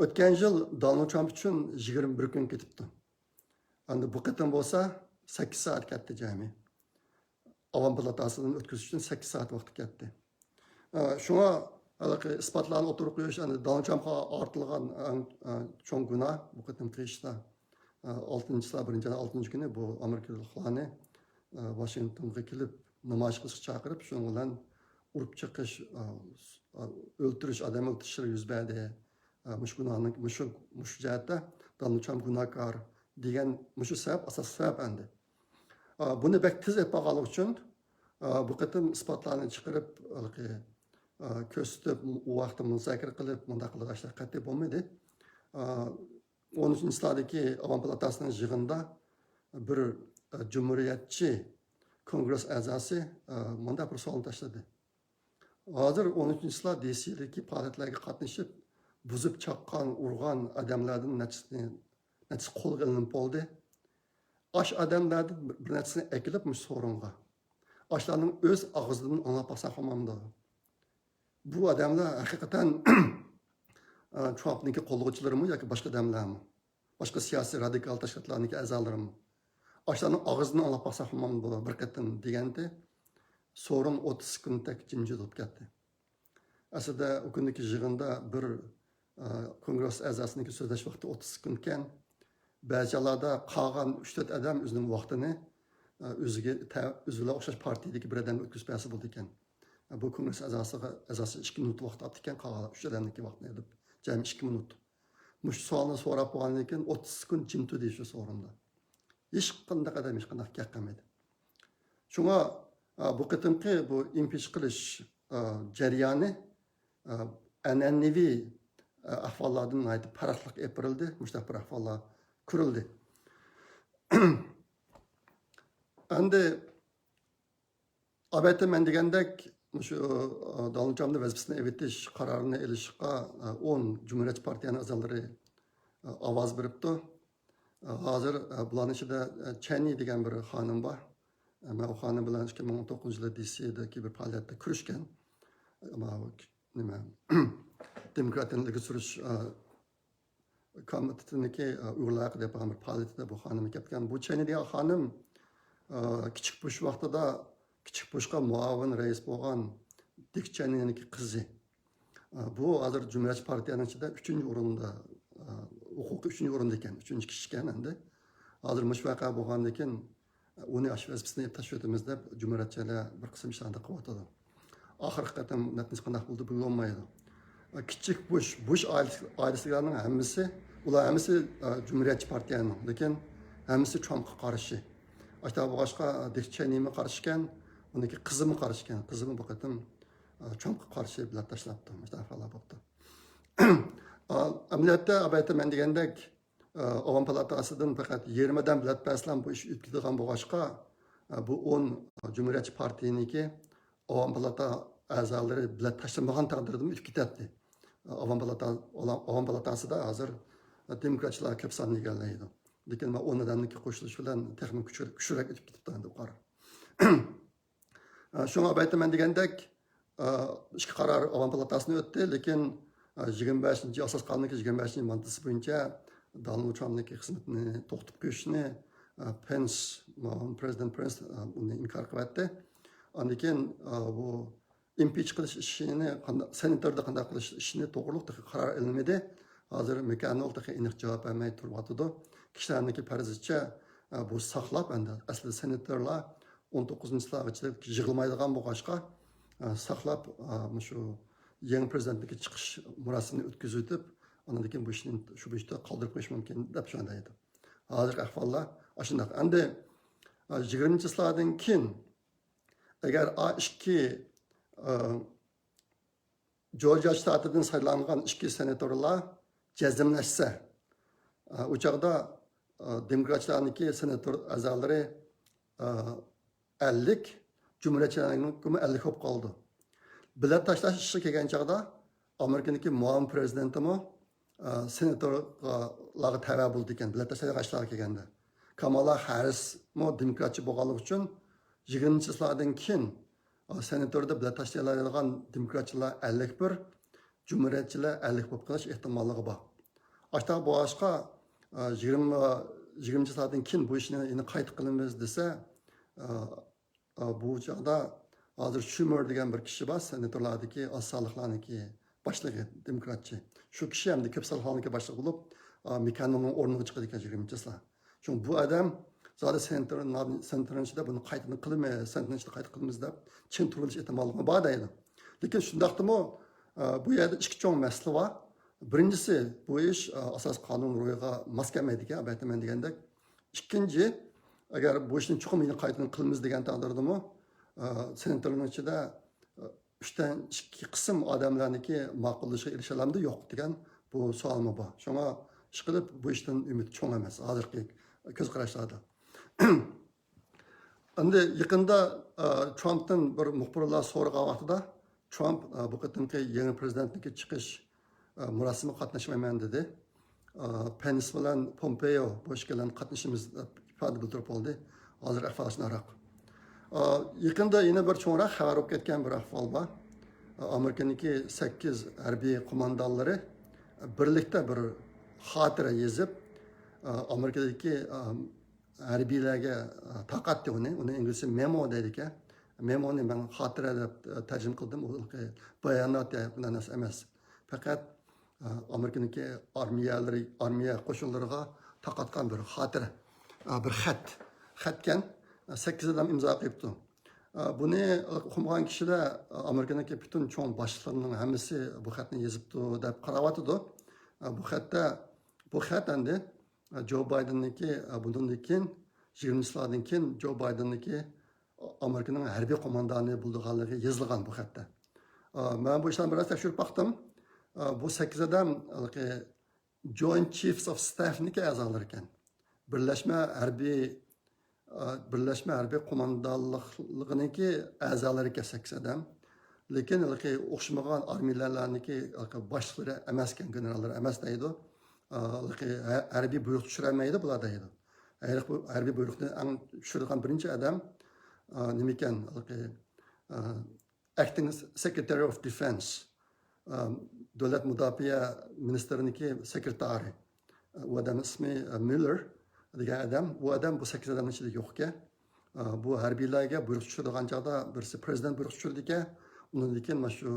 ئۆتكەن يىل دونالد ترامپ ئۈچۈن يىگىرمە بىر كۈن كېتىپتۇ. ئەمدى بۇ قېتىم بولسا سەككىز سائەت كەتتى جەمئىي. ئاۋام پالاتاسىدىن ئۆتكۈزۈش ئۈچۈن سەككىز سائەت ۋاقتى كەتتى. ئە، شۇڭا ھېلىقى ئىسپاتلارنى ئوتتۇرىغا قويۇش، ئەمدى دونالد ترامپقا ئارتىلغان ئەڭ، ئە، چوڭ گۇناھ بۇ قېتىمقى ئىشتا. ئە، ئالتىنچىسى، بىرىنچى ئاينىڭ ئالتىنچى كۈنى بۇ ئامېرىكىلىقلارنى، ئە، ۋاشىنگتونغا كېلىپ نامايىش قىلىشقا چاقىرىپ، شۇنىڭ بىلەن ئۇرۇپ چېقىش، ئە، ئە، ئۆلتۈرۈش، ئادەم ئۆلتۈرۈش ئىشلىرى يۈز بەردى. ئە، مۇشۇ گۇناھنىڭ، مۇشۇ، مۇشۇ جەھەتتە دونالد ترامپ گۇناھكار دېگەن مۇشۇ سەۋەب، ئاساسلىق سەۋەب ئەمدى. ئە، بۇنى بەك تېز ئېلىپ بارغانلىقى ئۈچۈن، ئە، بۇ قېتىم ئىسپاتلارنى چىقىرىپ، ھېلىقى، ئە، كۆرسىتىپ، ئۇ ۋاقىتتا مۇزاكىرە قىلىپ، مۇنداق قىلىدۇ، ئاشۇنداق قەتئىي بولمىدى. ئە، ئون ئۈچىنچى يىللاردىكى ئاۋام پالاتاسىنىڭ يىغىنىدا بىر جۇمھۇرىيەتچى كونگرېس ئەزاسى مۇنداق بىر سوئالنى تاشلىدى. ھازىر ئون ئۈچىنچى چىسلا دىسىدىكى پائالىيەتلەرگە قاتنىشىپ، بۇزۇپ چاققان، ئۇرغان ئادەملەردىن نەچچىسى، نەچچىسى قولغا ئېلىنىپ بولدى. ئاش ئادەملەردىن بىر نەچچىسىنى ئەكېلىپ مۇشۇ سورۇنغا. ئاشلارنىڭ ئۆز ئاغزىدىن ئاڭلاپ باقساق بولمامدۇ؟ بۇ ئادەملەر ھەقىقەتەن ترامپنىڭكى قوللىغۇچىلىرىمۇ ياكى باشقا ئادەملەرمۇ؟ باشقا سىياسىي رادىكال تەشكىلاتلارنىڭكى ئەزالىرىمۇ؟ ئاشلارنىڭ ئاغزىدىن ئاڭلاپ باقساق بولمامدۇ بىر قېتىم دېگەندە، سورۇن ئوتتۇز سېكۇنتتەك جىمجىت بولۇپ كەتتى. ئەسلىدە ئۇ كۈندىكى يىغىندا بىر، ئە، كونگرېس ئەزاسىنىڭكى سۆزلەش ۋاقتى ئوتتۇز سېكۇنتكەن. بەزى ھاللاردا قالغان ئۈچ تۆت ئادەم ئۆزىنىڭ ۋاقتىنى، ئە، ئۆزىگە تە-، ئۆزى بىلەن ئوخشاش پارتىيەدىكى بىر ئادەمگە ئۆتكۈزۈپ بەرسە بولىدىكەن. ئە، بۇ كونگرېس ئەزاسىغا، ئەزاسى ئىككى مىنۇت ۋاقىت ئاپتىكەن، قالغان ئۈچ ئادەمنىڭكى ۋاقتىنى ئېلىپ، جەمئىي ئىككى مىنۇت. مۇشۇ سوئالنى سوراپ بولغاندىن كېيىن ئوتتۇز سېكۇنت جىم تۇردى شۇ سورۇندا. ھېچقانداق ئادەم ھېچقانداق گەپ قىلمىدى. شۇڭا، ئا، بۇ قېتىمقى بۇ ئىمپىچ قىلىش، ئا، جەريانى، ئا، ئەنئەنىۋى، ئا، ئەھۋاللاردىن ناھايىتى پەرقلىق ئېلىپ بېرىلدى. مۇشۇنداق بىر ئەھۋاللار كۆرۈلدى. ئەمدى ئەلۋەتتە، مەن دېگەندەك، مۇشۇ، ئا، دونالد ترامپنى ۋەزىپىسىدىن ئېۋىتىش قارارىنى ئېلىشقا، ئا، ئون جۇمھۇرىيەتچى پارتىيەنىڭ ئەزالىرى، ئا، ئاۋاز بېرىپتۇ. ئا، ھازىر، ئا، بۇلارنىڭ ئىچىدە، ئا، چەننى دېگەن بىر خانىم بار. ئا، مەن ئۇ خانىم بىلەن ئىككى مىڭ ئون توققۇزىنچى يىلى دىسىدىكى بىر پائالىيەتتە كۆرۈشكەن. ئا، ماۋۇ نېمە، دېموكراتىيەنى ئىلگىرى سۈرۈش، ئا، كومىتېتىنىڭكى، ئۇيغۇرلار ھەققىدە ياپقان بىر پائالىيىتىدە بۇ خانىم كەپتىكەن. بۇ چەننى دېگەن خانىم، ئە، كىچىك بۇش ۋاقتىدا كىچىك بۇشقا مۇئاۋىن رەئىس بولغان دىك چەننىنىڭكى قىزى. ئە، بۇ ھازىر جۇمھۇرىيەتچى پارتىيەنىڭ ئىچىدە ئۈچىنچى ئورۇندا، ئە، ھوقۇقى ئۈچىنچى ئورۇندا ئىكەن، ئۈچىنچى كىشى ئىكەن ئەمدى. ھازىر مۇشۇ ۋەقە بولغاندىن كېيىن، ئۇنى ئاشۇ ۋەزىپىسىنى تاشلىۋېتىمىز دەپ، جۇمھۇرىيەتچىلەر بىر قىسىم ئىشلارنى قىلىۋاتىدۇ. ئاخىرقى قېتىم نەتىجىسى قانداق بولدى بىلمەيدۇ. كىچىك بۇش، بۇش ئائىلىسى، ئائىلىسىدىكىلەرنىڭ ھەممىسى، ئۇلار ھەممىسى، ئە، جۇمھۇرىيەتچى پارتىيەنىڭ، لېكىن ھەممىسى ترامپقا قارشى. ئاشۇنداق بولغاچقا، دىك چېنىمۇ قارشى ئىكەن، ئۇنىڭكى قىزىمۇ قارشى ئىكەن. قىزىمۇ بۇ قېتىم، ئە، ترامپقا قارشى بېلەت تاشلاپتۇ. مۇشۇنداق ئەھۋاللار بوپتۇ. ئا، ئەمەلىيەتتە، ئەلۋەتتە، مەن دېگەندەك، ئاۋام پالاتاسىدىن پەقەت يېرىم ئادەم بېلەت بەرسىلا بۇ ئىش ئۆتۈپ كېتىدىغان بولغاچقا، بۇ ئون جۇمھۇرىيەتچى پارتىيىنىڭكى ئاۋام پالاتا ئەزالىرى بېلەت تاشلىمىغان تەقدىردىمۇ ئۆتۈپ كېتەتتى. ئاۋام پالاتا-، ئاۋام پالاتاسىدا ھازىر دېموكراتچىلار كۆپ ساننى ئىگىلەيدۇ. لېكىن مانا ئون ئادەمنىڭكى قوشۇلۇشى بىلەن تېخىمۇ كۈچلۈك، كۈچلۈك ئۆتۈپ كېتىپتۇ ئەمدى بۇ قارار. ئە، شۇڭا ئەلۋەتتە مەن دېگەندەك، ئە، ئىككى قارار ئاۋام پالاتاسىنى ئۆتتى، لېكىن، ئە، يىگىرمە بەشىنچى ئاساس قانۇننىڭكى يىگىرمە بەشىنچى ماددىسى بويىچە دونالد ترامپنىڭكى خىزمىتىنى توختىتىپ قويۇشنى، ئە، پېنس، مۇئاۋىن پرېزىدېنت پېنس، ئە، ئۇنى ئىنكار قىلىۋەتتى. ئاندىن كېيىن، ئە، بۇ ئىمپىچ قىلىش ئىشىنى قاندا-، سېناتوردا قانداق قىلىش ئىشىنى توغرۇلۇق تېخى قارار ئېلىنمىدى. ھازىر مەككوننېل تېخى ئېنىق جاۋاب بەرمەي تۇرۇۋاتىدۇ. كىشىلەرنىڭكى پەرىزىچە، ئە، بۇ ساقلاپ، ئەمدى ئەسلىدە سېناتورلار ئون توققۇزىنچى چىسلاغىچە يىغىلمايدىغان بولغاچقا، ئە، ساقلاپ، ئە، مۇشۇ يېڭى پرېزىدېنتنىڭكى چىقىش مۇراسىمىنى ئۆتكۈزۈۋېتىپ، ئاندىن كېيىن بۇ ئىشنى شۇ بويىچە قالدۇرۇپ قويۇش مۇمكىن دەپ شۇنداق دەيدۇ. ھازىرقى ئەھۋاللار ئاشۇنداق. ئەمدى، ئە، يىگىرمىنچى چىسلادىن كېيىن ئەگەر ئا ئىككى، ئە، جورجىيا شتاتىدىن سايلانغان ئىككى سېناتورلار جەزملەشسە، ئە، ئۇ چاغدا، ئە، دېموكراتچىلارنىڭكى سېناتور ئەزالىرى، ئە، ئەللىك، جۇمھۇرىيەتچىلەرنىڭكىمۇ ئەللىك بولۇپ قالىدۇ. بېلەت تاشلاش ئىشىغا كەلگەن چاغدا ئامېرىكىنىڭكى مۇئاۋىن پرېزىدېنتىمۇ، ئە، سېناتورلارغا تەۋە بولىدىكەن، بېلەت تاشلايدىغان ئىشلارغا كەلگەندە. كامالا ھەررىسمۇ دېموكراتچى بولغانلىقى ئۈچۈن يىگىرمىنچى چىسلادىن كېيىن، ئا، سېناتوردا بېلەت تاشلىيالايدىغان دېموكراتچىلار ئەللىك بىر، جۇمھۇرىيەتچىلەر ئەللىك بولۇپ قېلىش ئېھتىماللىقى بار. ئاشۇنداق بولغاچقا، ئا، يىگىرمە، يىگىرمىنچى چىسلادىن كېيىن بۇ ئىشنى يەنە قايتا قىلىمىز دېسە، ئا، ئا، بۇ چاغدا ھازىر شۇمېر دېگەن بىر كىشى بار، سېناتورلاردىكى ئاز سانلىقلارنىڭكى باشلىقى، دېموكراتچى. شۇ كىشى ئەمدى كۆپ سانلىقلارنىڭكى باشلىقى بولۇپ، ئا، مەككوننېلنىڭ ئورنىغا چىقىدىكەن يىگىرمىنچى چىسلا. شۇڭا بۇ ئادەم زادى سېناتور، سېناتورنىڭ ئىچىدە بۇنى قايتىدىن قىلىمىز، سېناتورنىڭ ئىچىدە قايتا قىلىمىز دەپ چىڭ تۇرۇۋېلىش ئېھتىماللىقى بار دەيدۇ. لېكىن شۇنداقتىمۇ، ئا، بۇ يەردە ئىككى چوڭ مەسىلە بار. بىرىنچىسى، بۇ ئىش، ئا، ئاساسىي قانۇن روھىغا ماس كەلمەيدىكەن، ئەلۋەتتە مەن دېگەندەك. ئىككىنچى، ئەگەر بۇ ئىشنى چوقۇم يەنە قايتىدىن قىلىمىز دېگەن تەقدىردىمۇ، ئا، سېناتورنىڭ ئىچىدە، ئا، ئۈچتىن ئىككى قىسىم ئادەملەرنىڭكى ماقۇللىشىغا ئېرىشەلەمدۇ يوق دېگەن بۇ سوئالمۇ بار. شۇڭا ئىشقىلىپ بۇ ئىشتىن ئۈمىد چوڭ ئەمەس ھازىرقى كۆز قاراشلاردا. ئەمدى يېقىندا، ئە، ترامپتىن بىر مۇخبىرلار سورىغان ۋاقتىدا، ترامپ، ئە، بۇ قېتىمقى يېڭى پرېزىدېنتنىڭكى چىقىش، ئە، مۇراسىمىغا قاتناشمايمەن دېدى. ئە، پېنس بىلەن پومپېيو بۇ ئىككىلەن قاتنىشىمىز دەپ ئىپادە بىلدۈرۈپ بولدى. ھازىر ئەھۋالى شۇنداقراق. ئە، يېقىندا يەنە بىر چوڭراق خەۋەر بولۇپ كەتكەن بىر ئەھۋال بار. ئە، ئامېرىكىنىڭكى سەككىز ھەربىي قوماندانلىرى بىرلىكتە بىر خاتىرە يېزىپ، ئە، ئامېرىكىدىكى، ئە، ھەربىيلەرگە، ئە، تارقاتتى ئۇنى. ئۇنى ئىنگلىزچە مېمو دەيدىكەن. مېمونى مەن خاتىرە دەپ، ئە، تەرجىمە قىلدىم. ئۇ بايانات يا نەرسە ئەمەس. پەقەت، ئە، ئامېرىكىنىڭكى ئارمىيەلىرى، ئارمىيە قوشۇنلىرىغا تارقاتقان بىر خاتىرە، ئە، بىر خەت. خەتكەن، ئە، سەككىز ئادەم ئىمزا قويۇپتۇ. ئە، بۇنى ئوقۇمىغان كىشىلەر، ئە، ئامېرىكىنىڭكى پۈتۈن چوڭ باشلىقلىرىنىڭ ھەممىسى بۇ خەتنى يېزىپتۇ دەپ قاراۋاتىدۇ. ئە، بۇ خەتتە، بۇ خەت ئەمدى، ئە، جو بايدېننىڭكى، ئە، بۇنىڭدىن كېيىن، يىگىرمىنچى يىللاردىن كېيىن جو بايدېننىڭكى ئامېرىكىنىڭ ھەربىي قوماندانى بولىدىغانلىقى يېزىلغان بۇ خەتتە. ئە، مەن بۇ ئىشلارنى بىراز تەكشۈرۈپ باقتىم. ئە، بۇ سەككىز ئادەم ھېلىقى Joint Chiefs of Staffنىڭكى ئەزالىرى ئىكەن. بىرلەشمە ھەربىي، ئە، بىرلەشمە ھەربىي قوماندانلىقىنىڭكى ئەزالىرى ئىكەن سەككىز ئادەم. لېكىن ھېلىقى ئوخشىمىغان ئارمىيەلەرنىڭكى ھېلىقى باشلىقلىرى ئەمەسكەن، گېنېراللىرى ئەمەس دەيدۇ. ئە، ھېلىقى ھە-، ھەربىي بۇيرۇق چۈشۈرەلمەيدۇ بۇلار دەيدۇ. ھەربىي بۇيرۇقنى ئەڭ چۈشۈرىدىغان بىرىنچى ئادەم، ئە، نېمىكەن، ھېلىقى، ئە، Acting Secretary of Defense، ئە، دۆلەت مۇداپىئە مىنىستىرىنىڭكى سېكرېتارى، ئە، ئۇ ئادەم ئىسمى، ئە، مىللېر دېگەن ئادەم. ئۇ ئادەم بۇ سەككىز ئادەمنىڭ ئىچىدە يوق ئىكەن. ئە، بۇ ھەربىيلەرگە بۇيرۇق چۈشۈرىدىغان چاغدا بىرسى پرېزىدېنت بۇيرۇق چۈشۈرىدىكەن، ئۇنىڭدىن كېيىن مانا شۇ،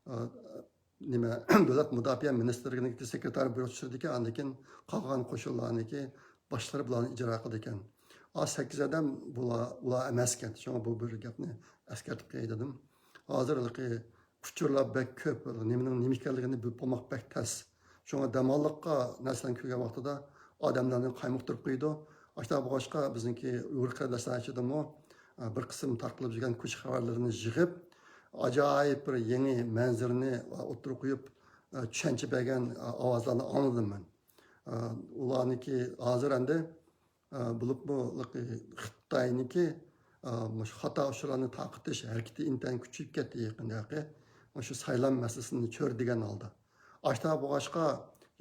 ئە، نېمە، دۆلەت مۇداپىئە مىنىستىرلىكىنىڭكى سېكرېتارى بۇيرۇق چۈشۈرىدىكەن، ئاندىن كېيىن قالغان قوشۇنلارنىڭكى باشلىرى بۇلارنى ئىجرا قىلىدىكەن. ئا سەككىز ئادەم بۇلار، ئۇلار ئەمەسكەن. شۇڭا بۇ بىر گەپنى ئەسكەرتىپ قوياي دېدىم. ھازىر ھېلىقى ئۇچۇرلار بەك كۆپ، نېمىنىڭ نېمە ئىكەنلىكىنى بىلىپ بولماق بەك تەس. شۇڭا دەماللىققا نەرسىلەرنى كۆرگەن ۋاقتىدا ئادەملەرنى قايمۇقتۇرۇپ قويىدۇ. ئاشۇنداق بولغاچقا بىزنىڭكى ئۇيغۇر قېرىنداشلار ئىچىدىمۇ، ئە، بىر قىسىم تارقىلىپ يۈرگەن كوچا خەۋەرلىرىنى يىغىپ، ئاجايىپ بىر يېڭى مەنزىرىنى، ئە، ئوتتۇرىغا قويۇپ، ئە، چۈشەنچە بەرگەن، ئە، ئاۋازلارنى ئاڭلىدىم مەن. ئە، ئۇلارنىڭكى ھازىر ئەمدى، ئە، بولۇپمۇ خىتاينىڭكى، ئە، مۇشۇ خاتا ئۇچۇرلارنى تارقىتىش ھەرىكىتى ئىنتايىن كۈچىيىپ كەتتى يېقىندا، مۇشۇ سايلام مەسىلىسىنى چۆرىدىگەن ھالدا. ئاشۇنداق بولغاچقا،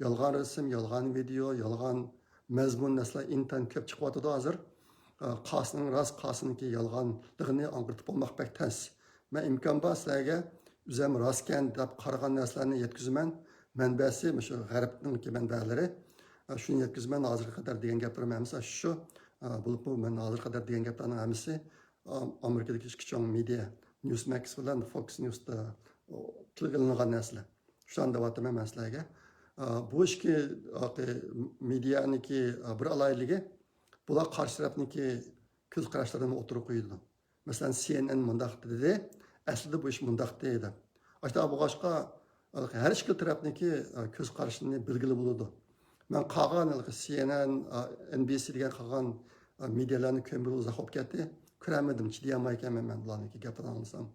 يالغان رەسىم، يالغان ۋىدېئو، يالغان مەزمۇن نەرسىلەر ئىنتايىن كۆپ چىقىۋاتىدۇ ھازىر. ئە، قايسىنىڭ راست، قايسىنىڭكى يالغانلىقىنى ئاڭقىرتىپ بولماق بەك تەس. مەن ئىمكان بار سىلەرگە ئۆزەم راستكەن دەپ قارىغان نەرسىلەرنى يەتكۈزىمەن. مەنبەسى مۇشۇ غەربنىڭكى مەنبەلىرى. ئە، شۇنى يەتكۈزىمەن. ھازىرغا قەدەر دېگەن گەپلىرىم ھەممىسى شۇ. ئە، بولۇپمۇ مەن ھازىرغا قەدەر دېگەن گەپلەرنىڭ ھەممىسى، ئام-، ئامېرىكىدىكى ئىككى چوڭ مېدىيا، نيۇسمەكس بىلەن فوكس نيۇستا، ئو، تىلغا ئېلىنغان نەرسىلەر. شۇلارنى دەۋاتىمەن مەن سىلەرگە. ئە، بۇ ئىككى، ئاقى، مېدىيانىڭكى، ئە، بىر ئالاھىدىلىكى، بۇلار قارشى تەرەپنىڭكى كۆز قاراشلىرىنى ئوتتۇرىغا قويىدۇ. مەسىلەن، سى ئېن ئېن مۇنداق دېدى، ئەسلىدە بۇ ئىش مۇنداق دەپ. ئاشۇنداق بولغاچقا، ھەر ئىككى تەرەپنىڭكى، ئە، كۆز قارىشىنى بىلگىلى بولىدۇ. مەن قالغان ھېلىقى سى ئېن ئېن، ئە، ئېن بى سى دېگەن قالغان، ئە، مېدىيالارنى كۆرمىگىلى ئۇزاق بولۇپ كەتتى. كۆرەلمىدىم، چىدىيالمايكەنمەن مەن بۇلارنىڭكى گەپلىرىنى ئاڭلىسام.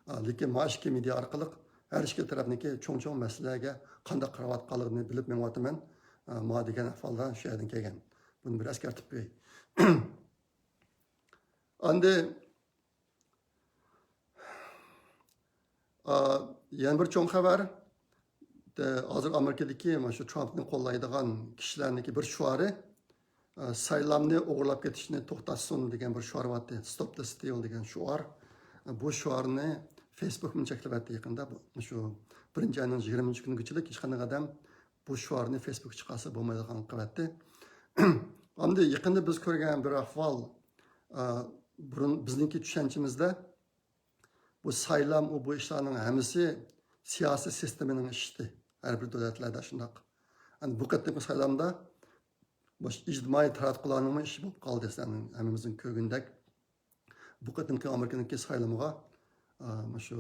ئە، لېكىن مانا ئىككى مېدىيا ئارقىلىق ھەر ئىككى تەرەپنىڭكى چوڭ-چوڭ مەسىلىلەرگە قانداق قاراۋاتقانلىقىنى بىلىپ مېڭىۋاتىمەن. ئە، مانا دېگەن ئەھۋاللار شۇ يەردىن كەلگەن. بۇنى بىر ئەسكەرتىپ قوياي. ئاندى، ئا، يەنە بىر چوڭ خەۋەر. دە-، ھازىر ئامېرىكىدىكى مانا شۇ ترامپنى قوللايدىغان كىشىلەرنىڭكى بىر شوئارى، ئا، «سايلامنى ئوغرىلاپ كېتىشنى توختاتسۇن» دېگەن بىر شوئار بار ئىدى. «Stop the steal» دېگەن شوئار. بۇ شوئارنى فېيسبۇكمۇ چەكلەۋەتتى يېقىندا. بۇ، شۇ بىرىنچى ئاينىڭ يىگىرمىنچى كۈنىگىچىلىك ھېچقانداق ئادەم بۇ شوئارنى فېيسبۇكقا چىقارسا بولمايدىغان قىلىۋەتتى. ئەمدى يېقىندا بىز كۆرگەن بىر ئەھۋال، ئە، بۇرۇن بىزنىڭكى چۈشەنچىمىزدە بۇ سايلام، ئۇ بۇ ئىشلارنىڭ ھەممىسى سىياسىي سىستېمىنىڭ ئىشى. ھەر بىر دۆلەتلەردە شۇنداق. ئەمدى بۇ قېتىمقى سايلامدا بۇ ئىجتىمائىي تاراتقۇلارنىڭمۇ ئىشى بولۇپ قالدى، سەن ھەممىمىزنىڭ كۆرگىنىدەك. بۇ قېتىمقى ئامېرىكىنىڭكى سايلىمىغا، ئا، مۇشۇ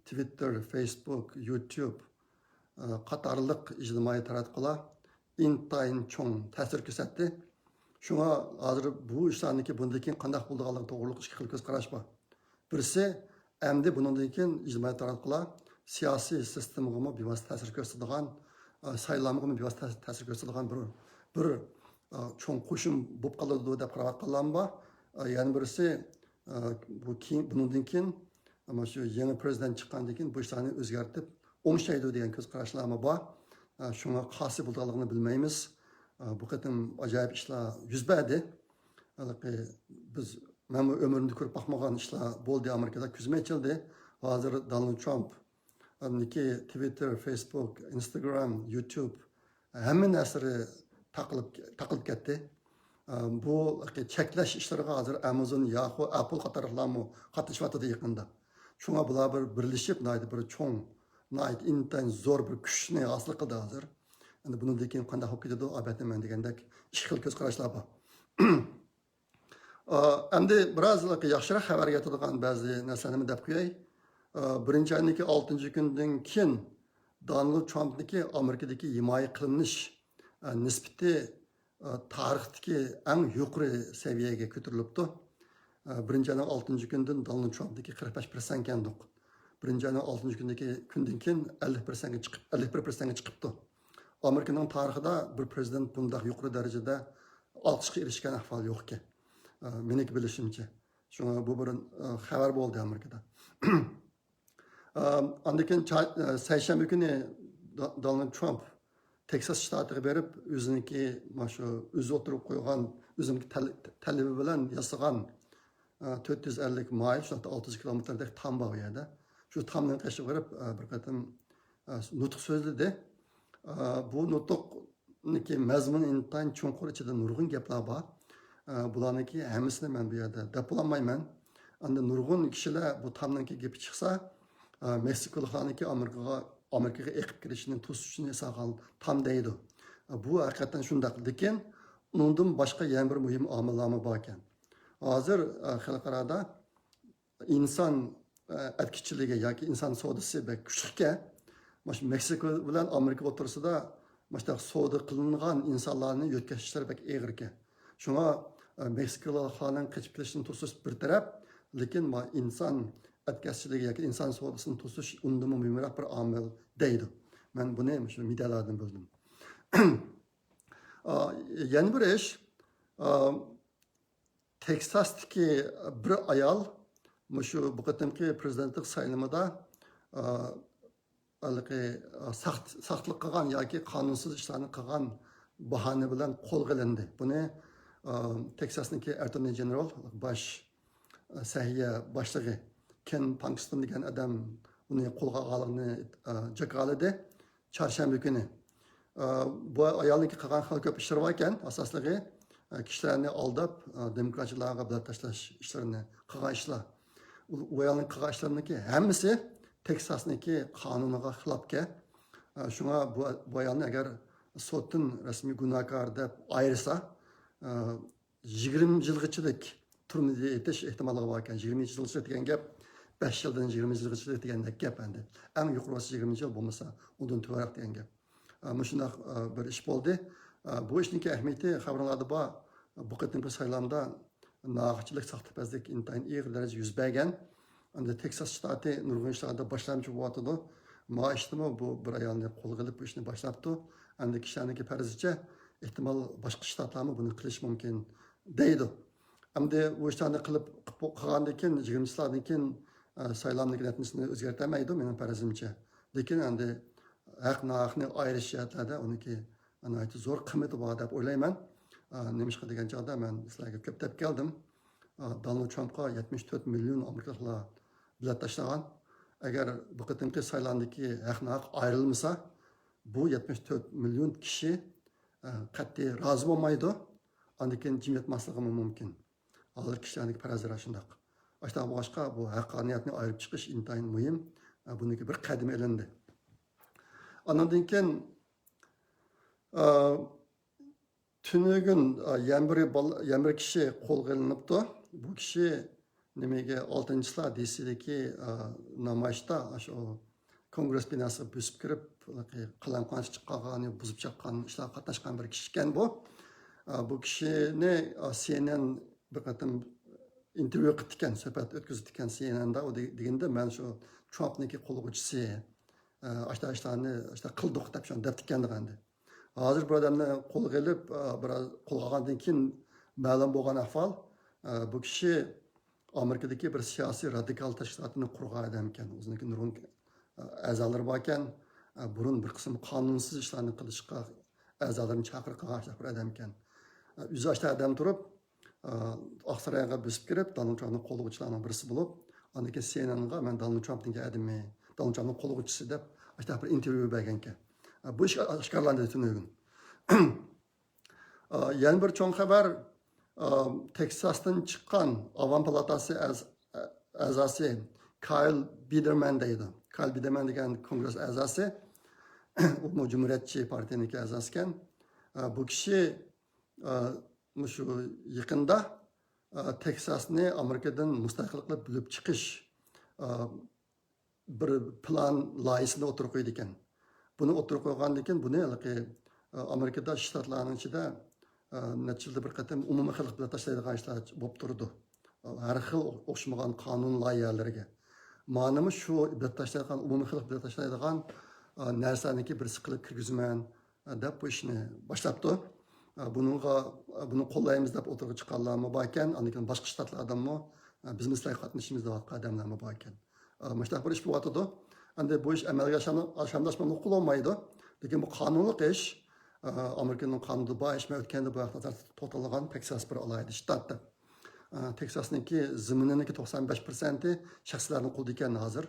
تىۋىتتېر، فېيسبۇك، يۇتيۇب، ئا، قاتارلىق ئىجتىمائىي تاراتقۇلار ئىنتايىن چوڭ تەسىر كۆرسەتتى. شۇڭا ھازىر بۇ ئىشلارنىڭكى بۇندىن كېيىن قانداق بولىدىغانلىقى توغرۇلۇق ئىككى خىل كۆز قاراش بار. بىرسى، ئەمدى بۇنىڭدىن كېيىن ئىجتىمائىي تاراتقۇلار سىياسىي سىستېمىغىمۇ بىۋاسىتە تەسىر كۆرسىتىدىغان، ئا، سايلامغىمۇ بىۋاسىتە تەس-، تەسىر كۆرسىتىدىغان بىر، بىر، ئا، چوڭ قوشۇن بولۇپ قالىدۇ دەپ قاراۋاتقانلارمۇ بار. ئا، يەنە بىرسى، ئە، بۇ كېيىن، بۇنىڭدىن كېيىن، ئەمما شۇ يېڭى پرېزىدېنت چىققاندىن كېيىن بۇ ئىشلارنى ئۆزگەرتىپ ئوڭشايدۇ دېگەن كۆز قاراشلارمۇ بار. ئە، شۇڭا قايسى بولىدىغانلىقىنى بىلمەيمىز. ئە، بۇ قېتىم ئاجايىپ ئىشلار يۈز بەردى. ھېلىقى بىز، مەنمۇ ئۆمرۈمدە كۆرۈپ باقمىغان ئىشلار بولدى ئامېرىكىدا، كۆزۈم ئېچىلدى. ھازىر دونالد ترامپ، ئاندىكى تىۋىتتېر، فېيسبۇك، ئىنستاگرام، يۇتۇب، ھەممە نەرسىلىرى تاقىلىپ، تاقىلىپ كەتتى. ئە، بۇ چەكلەش ئىشلىرىغا ھازىر ئامازون، ياخۇ، ئەپل قاتارلىقلارمۇ قاتنىشىۋاتىدۇ يېقىندا. شۇڭا بۇلار بىر بىرلىشىپ، ناھايىتى بىر چوڭ، ناھايىتى ئىنتايىن زور بىر كۈچنى ھاسىل قىلدى ھازىر. ئەمدى بۇنىڭدىن كېيىن قانداق بولۇپ كېتىدۇ، ئەلۋەتتە مەن دېگەندەك ئىككى خىل كۆز قاراشلار بار. ئا، ئەمدى بىراز ياخشىراق خەۋەرگە يېتىدىغان بەزى نەرسىلەرنى دەپ قوياي. ئا، بىرىنچى ئاينىڭكى ئالتىنچى كۈنىدىن كېيىن دونالد ترامپنىڭكى ئامېرىكىدىكى ھىمايە قىلىنىش، ئا، نىسبىتى، ئا، تارىختىكى ئەڭ يۇقىرى سەۋىيەگە كۆتۈرۈلۈپتۇ. ئا، بىرىنچى ئاينىڭ ئالتىنچى كۈنىدىن دونالد ترامپنىڭكى قىرىق بەش پىرسەنت ئىكەندۇق. بىرىنچى ئاينىڭ ئالتىنچى كۈنىدىكى كۈندىن كېيىن ئەللىك پىرسەنتكە چىقىپ، ئەللىك بىر پىرسەنتكە چىقىپتۇ. ئامېرىكىنىڭ تارىخىدا بىر پرېزىدېنت بۇنداق يۇقىرى دەرىجىدە ئالقىشقا ئېرىشكەن ئەھۋال يوقكەن. ئا، مېنىڭكى بىلىشىمچە. شۇڭا بۇ بىر، ئا، خەۋەر بولدى ئامېرىكىدا. ئا، ئاندىن كېيىن چا-، ئا، سەيشەنبە كۈنى دا-، دونالد ترامپ تېكساس شتاتىغا بېرىپ، ئۆزىنىڭكى مانا شۇ ئۆزى ئوتتۇرىغا قويغان، ئۆزىنىڭكى تەل-، تەلىپى بىلەن ياسىغان، ئا، تۆت يۈز ئەللىك مايل، شۇنداقتا ئالتە يۈز كىلومېتىردەك تام بار ئۇ يەردە. شۇ تامنىڭ قېشىغا بېرىپ، ئا، بىر قېتىم، ئا، نۇتۇق سۆزلىدى. ئا، بۇ نۇتۇقنىڭكى مەزمۇنى ئىنتايىن چوڭقۇر، ئىچىدە نۇرغۇن گەپلەر بار. ئا، بۇلارنىڭكى ھەممىسىنى مەن بۇ يەردە دەپ بولالمايمەن. ئەمدى نۇرغۇن كىشىلەر بۇ تامنىڭكى گېپى چىقسا، ئا، مېكسىكولۇقلارنىڭكى ئامېرىكىغا، ئامېرىكىغا ئېقىپ كىرىشىنى توسۇشنى سالغان تام دەيدۇ. ئا، بۇ ھەقىقەتەن شۇنداق. لېكىن ئۇنىڭدىن باشقا يەنە بىر مۇھىم ئامىللارمۇ باركەن. ھازىر، ئا، خەلقئارادا ئىنسان، ئە، ئەتكىچىلىكى ياكى ئىنسان سودىسى بەك كۈچلۈككەن. مانا شۇ مېكسىكو بىلەن ئامېرىكا ئوتتۇرىسىدا مانا شۇنداق سودا قىلىنغان ئىنسانلارنى يۆتكەش ئىشلىرى بەك ئېغىركەن. شۇڭا، ئە، مېكسىكولۇقلارنىڭ قېچىپ كېتىشىنى توسۇش بىر تەرەپ، لېكىن ما ئىنسان ئەتكەسچىلىكى ياكى ئىنسان سودىسىنى توسۇش ئۇندىنمۇ مۇھىمراق بىر ئامىل دەيدۇ. مەن بۇنى مۇشۇ مېدىيالاردىن بىلدىم. ئا، يەنە بىر ئىش، ئا، تېكساستىكى بىر ئايال مۇشۇ بۇ قېتىمقى پرېزىدېنتلىق سايلىمىدا، ئا، ھېلىقى، ئا، ساخت-، ساختىلىق قىلغان ياكى قانۇنسىز ئىشلارنى قىلغان باھانە بىلەن قولغا ئېلىندى. بۇنى، ئا، تېكساسنىڭكى ئەتتورنى جېنېرال، باش، ئا، سەھىيە باشلىقى كېن پانكستون دېگەن ئادەم ئۇنى قولغا ئالغانلىقىنى، ئا، جاكارلىدى. چارشەنبە كۈنى. ئا، بۇ ئايالنىڭكى قىلغان خېلى كۆپ ئىشلىرى بار ئىكەن، ئاساسلىقى، ئا، كىشىلەرنى ئالداپ، ئا، دېموكراتچىلارغا بېلەت تاشلاش ئىشلىرىنى قىلغان ئىشلار. ئۇ، ئۇ ئايالنىڭ قىلغان ئىشلىرىنىڭكى ھەممىسى تېكساسنىڭكى قانۇنىغا خىلاپكەن. ئا، شۇڭا بۇ، بۇ ئايالنى ئەگەر سوتتىن رەسمىي گۇناھكار دەپ ئايرىسا، ئا، يىگىرمە يىلغىچىلىك تۈرمىدە يېتىش ئېھتىماللىقى بار ئىكەن. يىگىرمە يىلغىچىلىك دېگەن گەپ، بەش يىلدىن يىگىرمە يىلغىچىلىك دېگەندەك گەپ ئەمدى. ئەڭ يۇقىرى بولسا يىگىرمە يىل، بولمىسا ئۇندىن تۆۋەنرەك دېگەن گەپ. ئا، مۇشۇنداق، ئا، بىر ئىش بولدى. ئا، بۇ ئىشنىڭكى ئەھمىيىتى خەۋىرىڭلاردا بار. بۇ قېتىمقى سايلامدا ناھەقچىلىك، ساختىپەزلىك ئىنتايىن ئېغىر دەرىجىدە يۈز بەرگەن. ئەمدى تېكساس شتاتى نۇرغۇن ئىشلاردا باشلامچى بولۇۋاتىدۇ. ما ئىشتىمۇ بۇ بىر ئايالنى قولغا ئېلىپ بۇ ئىشنى باشلاپتۇ. ئەمدى كىشىلەرنىڭكى پەرىزىچە ئېھتىمال باشقا شتاتلارمۇ بۇنى قىلىشى مۇمكىن دەيدۇ. ئەمدى بۇ ئىشلارنى قىلىپ، قىلىپ قىلغاندىن كېيىن، يىگىرمە يىللاردىن كېيىن، ئە، سايلامنىڭكى نەتىجىسىنى ئۆزگەرتەلمەيدۇ، مېنىڭ پەرىزىمچە. لېكىن ئەمدى ھەق ناھەقنى ئايرىش جەھەتلەردە ئۇنىڭكى ناھايىتى زور قىممىتى بار دەپ ئويلايمەن. ئە، نېمىشقا دېگەن چاغدا مەن سىلەرگە كۆپ دەپ كەلدىم. ئە، دونالد ترامپقا يەتمىش تۆت مىليون ئامېرىكىلىقلار بېلەت تاشلىغان. ئەگەر بۇ قېتىمقى سايلامدىكى ھەق ناھەق ئايرىلمىسا، بۇ يەتمىش تۆت مىليون كىشى، ئە، قەتئىي رازى بولمايدۇ. ئاندىن كېيىن جىم ياتماسلىقىمۇ مۇمكىن. ھازىر كىشىلەرنىڭكى پەرەزلىرى شۇنداق. ئاشۇنداق بولغاچقا، بۇ ھەققانىيەتنى ئايرىپ چىقىش ئىنتايىن مۇھىم. ئە، بۇنىڭكى بىر قەدىمى ئېلىندى. ئاندىن كېيىن، ئە، تۈنۈگۈن، ئە، يەنە بىر بال-، يەنە بىر كىشى قولغا ئېلىنىپتۇ. بۇ كىشى نېمىگە، ئالتىنچى چىسلا دىسىدىكى، ئە، نامايىشتا، شۇ كونگرېس بىناسىغا بۆسۈپ كىرىپ، قالايمىقانچىلىق چىققانغا، بۇزۇپ چاققان ئىشلارغا قاتناشقان بىر كىشى ئىكەن بۇ. ئە، بۇ كىشىنى، ئە، سى ئېن ئېن بىر قېتىم ئىنتېرۋيۇ قىپتىكەن، سۆھبەت ئۆتكۈزۈپتىكەن سى ئېن ئېندا. ئۇ دېگىنىدە، مەن شۇ ترامپنىڭكى قوللىغۇچىسى، ئە، ئاشتا ئىشلارنى ئاشتا قىلدۇق دەپ شۇنى دەپتىكەن دېگەندى. ھازىر بۇ ئادەمنى قولغا ئېلىپ، ئە، بىراز قولغا ئالغاندىن كېيىن مەلۇم بولغان ئەھۋال، ئە، بۇ كىشى ئامېرىكىدىكى بىر سىياسىي رادىكال تەشكىلاتنى قۇرغان ئادەمكەن. ئۆزىنىڭكى نۇرغۇن ئەزالىرى باركەن. بۇرۇن بىر قىسىم قانۇنسىز ئىشلارنى قىلىشقا ئەزالىرىنى چاقىرىپ قىلغان بىر ئادەمكەن. ئۆزى ئاشتا ئادەم تۇرۇپ، ئاقسارايغا بۆسۈپ كىرىپ، دونالد ترامپنىڭ قوللىغۇچىلارنىڭ بىرسى بولۇپ، ئاندىن كېيىن سىئېنئېنغا مەن دونالد ترامپنىڭ ئادىمى، دونالد ترامپنىڭ قوللىغۇچىسى دەپ ئاشتا بىر ئىنتېرۋيۇ بەرگەنكەن. بۇ ئىش ئاشكارىلاندى تۈنۈگۈن. ئا، يەنە بىر چوڭ خەۋەر، ئا، تېكساستىن چىققان ئاۋام پالاتاسى ئەز-، ئەزاسى كايل بىدېرمەن دەيدۇ. كايل بىدېرمەن دېگەن كونگرېس ئەزاسى، ئۇمۇ جۇمھۇرىيەتچى پارتىيىنىڭكى ئەزاسىكەن. ئا، بۇ كىشى، ئا، مۇشۇ يېقىندا، ئا، تېكساسنى ئامېرىكىدىن مۇستەقىل قىلىپ بۆلۈپ چىقىش، ئا، بىر پىلان لايىھىسىنى ئوتتۇرىغا قويىدىكەن. بۇنى ئوتتۇرىغا قويغاندىن كېيىن بۇنى ھېلىقى، ئا، ئامېرىكىدا شتاتلارنىڭ ئىچىدە، ئا، نەچچە يىلدا بىر قېتىم ئومۇمىي خەلق بېلەت تاشلايدىغان ئىشلار بولۇپ تۇرىدۇ. ئا، ھەر خىل ئوخشىمىغان قانۇن لايىھەلىرىگە. مانىمۇ شۇ بېلەت تاشلايدىغان، ئومۇمىي خەلق بېلەت تاشلايدىغان، ئا، نەرسىلەرنىڭكى بىرسى قىلىپ كىرگۈزىمەن، دەپ بۇ ئىشنى باشلاپتۇ. بۇنىڭغا، بۇنى قوللايمىز دەپ ئوتتۇرىغا چىققانلارمۇ باركەن، ئاندىن كېيىن باشقا شتاتلاردىنمۇ، بىزمۇ سىلەرگە قاتنىشىمىز دەۋاتقان ئادەملەرمۇ باركەن. مۇشۇنداق بىر ئىش بولۇۋاتىدۇ. ئەمدى بۇ ئىش ئەمەلگە ئاشامدۇ-، ئاشامدۇ ئاشمامدۇ قىلالمايدۇ. لېكىن بۇ قانۇنلۇق ئىش. ئامېرىكىنىڭ قانۇنىدا بار ئىش. مەن ئۆتكەندە بۇ ھەقتە توختالغان، تېكساس بىر ئالاھىدە شتات دەپ. ئە، تېكساسنىڭكى زېمىنىنىڭكى توقسان بەش پىرسەنتى شەخسلەرنىڭ قولىدا ئىكەن ھازىر.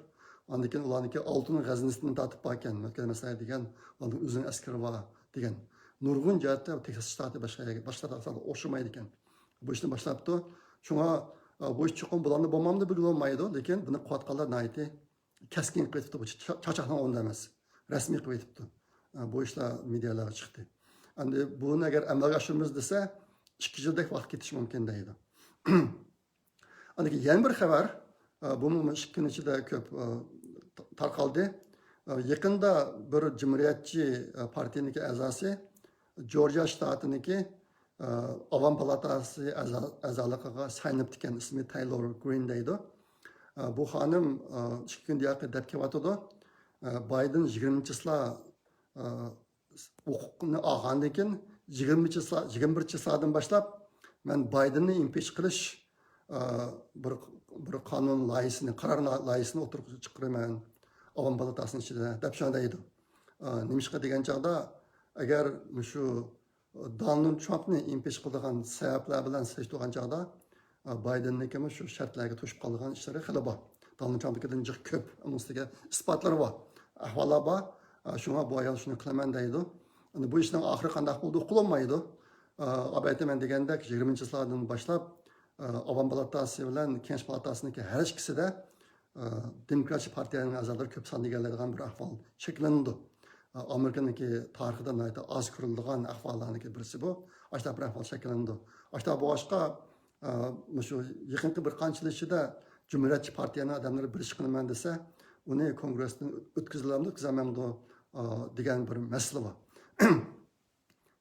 ئاندىن كېيىن ئۇلارنىڭكى ئالتۇن خەزىنىسىدىن تارتىپ باركەن، مەسىلەن، دېگەن، ئۇلارنىڭ ئۆزىنىڭ ئەسكىرى بار دېگەن. نۇرغۇن جەھەتتە تېكساس شتاتى باشقا يەرگە، باشقا شتاتلارغا ئوخشىمايدىكەن. بۇ ئىشنى باشلاپتۇ. شۇڭا، ئە، بۇ ئىش چوقۇم بۇلارنى بولمامدۇ بىلگىلى بولمايدۇ، لېكىن بۇنى قىلىۋاتقانلار ناھايىتى كەسكىن قىلىۋېتىپتۇ، بۇ چا-، چاقچاقنىڭ ئورنىدا ئەمەس. رەسمىي قىلىۋېتىپتۇ. ئە، بۇ ئىشلار مېدىيالارغا چىقتى. ئەمدى بۇنى ئەگەر ئەمەلگە ئاشۇرىمىز دېسە، ئىككى يىلدەك ۋاقىت كېتىشى مۇمكىن دەيدۇ. ئاندىن كېيىن يەنە بىر خەۋەر، ئە، بۇمۇ ئىككى كۈن ئىچىدە كۆپ، ئە، تارقالدى. ئە، يېقىندا بىر جۇمھۇرىيەتچى، ئە، پارتىيىنىڭكى ئەزاسى، جورجىيا شتاتىنىڭكى، ئە، ئاۋام پالاتاسى ئەزا-، ئەزالىقىغا سايلىنىپتىكەن، ئىسمى تەيلور گرىن دەيدۇ. ئە، بۇ خانىم، ئە، ئىككى كۈندىن ياقى دەپ كېلىۋاتىدۇ. ئە، بايدېن يىگىرمە چىسلا، ئە، ھوقۇقنى ئالغاندىن كېيىن، يىگىرمە چىسلا، يىگىرمە بىر چىسلادىن باشلاپ مەن بايدېننى ئىمپىچ قىلىش، ئە، بىر، بىر قانۇن لايىھىسىنى، قارار لا-، لايىھىسىنى ئوتتۇرىغا چىقىرىمەن ئاۋام پالاتاسىنىڭ ئىچىدە، دەپ شۇنداق دەيدۇ. ئە، نېمىشقا دېگەن چاغدا، ئەگەر مۇشۇ دونالد ترامپنى ئىمپىچ قىلىدىغان سەۋەبلەر بىلەن سېلىشتۇرغان چاغدا، بايدېننىڭكىمۇ شۇ شەرتلەرگە توشۇپ قالىدىغان ئىشلىرى خېلى بار. دونالد ترامپنىڭكىدىن جىق كۆپ، ئۇنىڭ ئۈستىگە ئىسپاتلىرى بار، ئەھۋاللار بار. شۇڭا بۇ ئايال شۇنى قىلىمەن دەيدۇ. ئەمدى بۇ ئىشنىڭ ئاخىرى قانداق بولىدۇ، ئۇقۇلمايدۇ. ئەلبەتتە، مەن دېگەندەك، يىگىرمىنچى چىسلادىن باشلاپ، ئاۋام پالاتاسى بىلەن كېڭەش پالاتاسىنىڭكى ھەر ئىككىسىدە ئە، دېموكراتچى پارتىيەنىڭ ئەزالىرى كۆپ ساندا ئىگىلەيدىغان بىر ئەھۋال شەكىللىنىدۇ. ئە، ئامېرىكىنىڭكى تارىخىدا ناھايىتى ئاز كۆرۈلىدىغان ئەھۋاللارنىڭكى بىرسى بۇ. ئاشۇنداق بىر ئەھۋال شەكىللىنىدۇ. ئاشۇنداق بولغاچقا، ئە، مۇشۇ يېقىنقى بىر قانچە يىل ئىچىدە جۇمھۇرىيەتچى پارتىيەنىڭ ئادەملىرى بىر ئىش قىلىمەن دېسە، ئۇنى كونگرېستىن ئۆتكۈزىدىغانمۇ، ئۆتكۈزەلمەمدۇ، ئە، دېگەن بىر مەسىلە بار.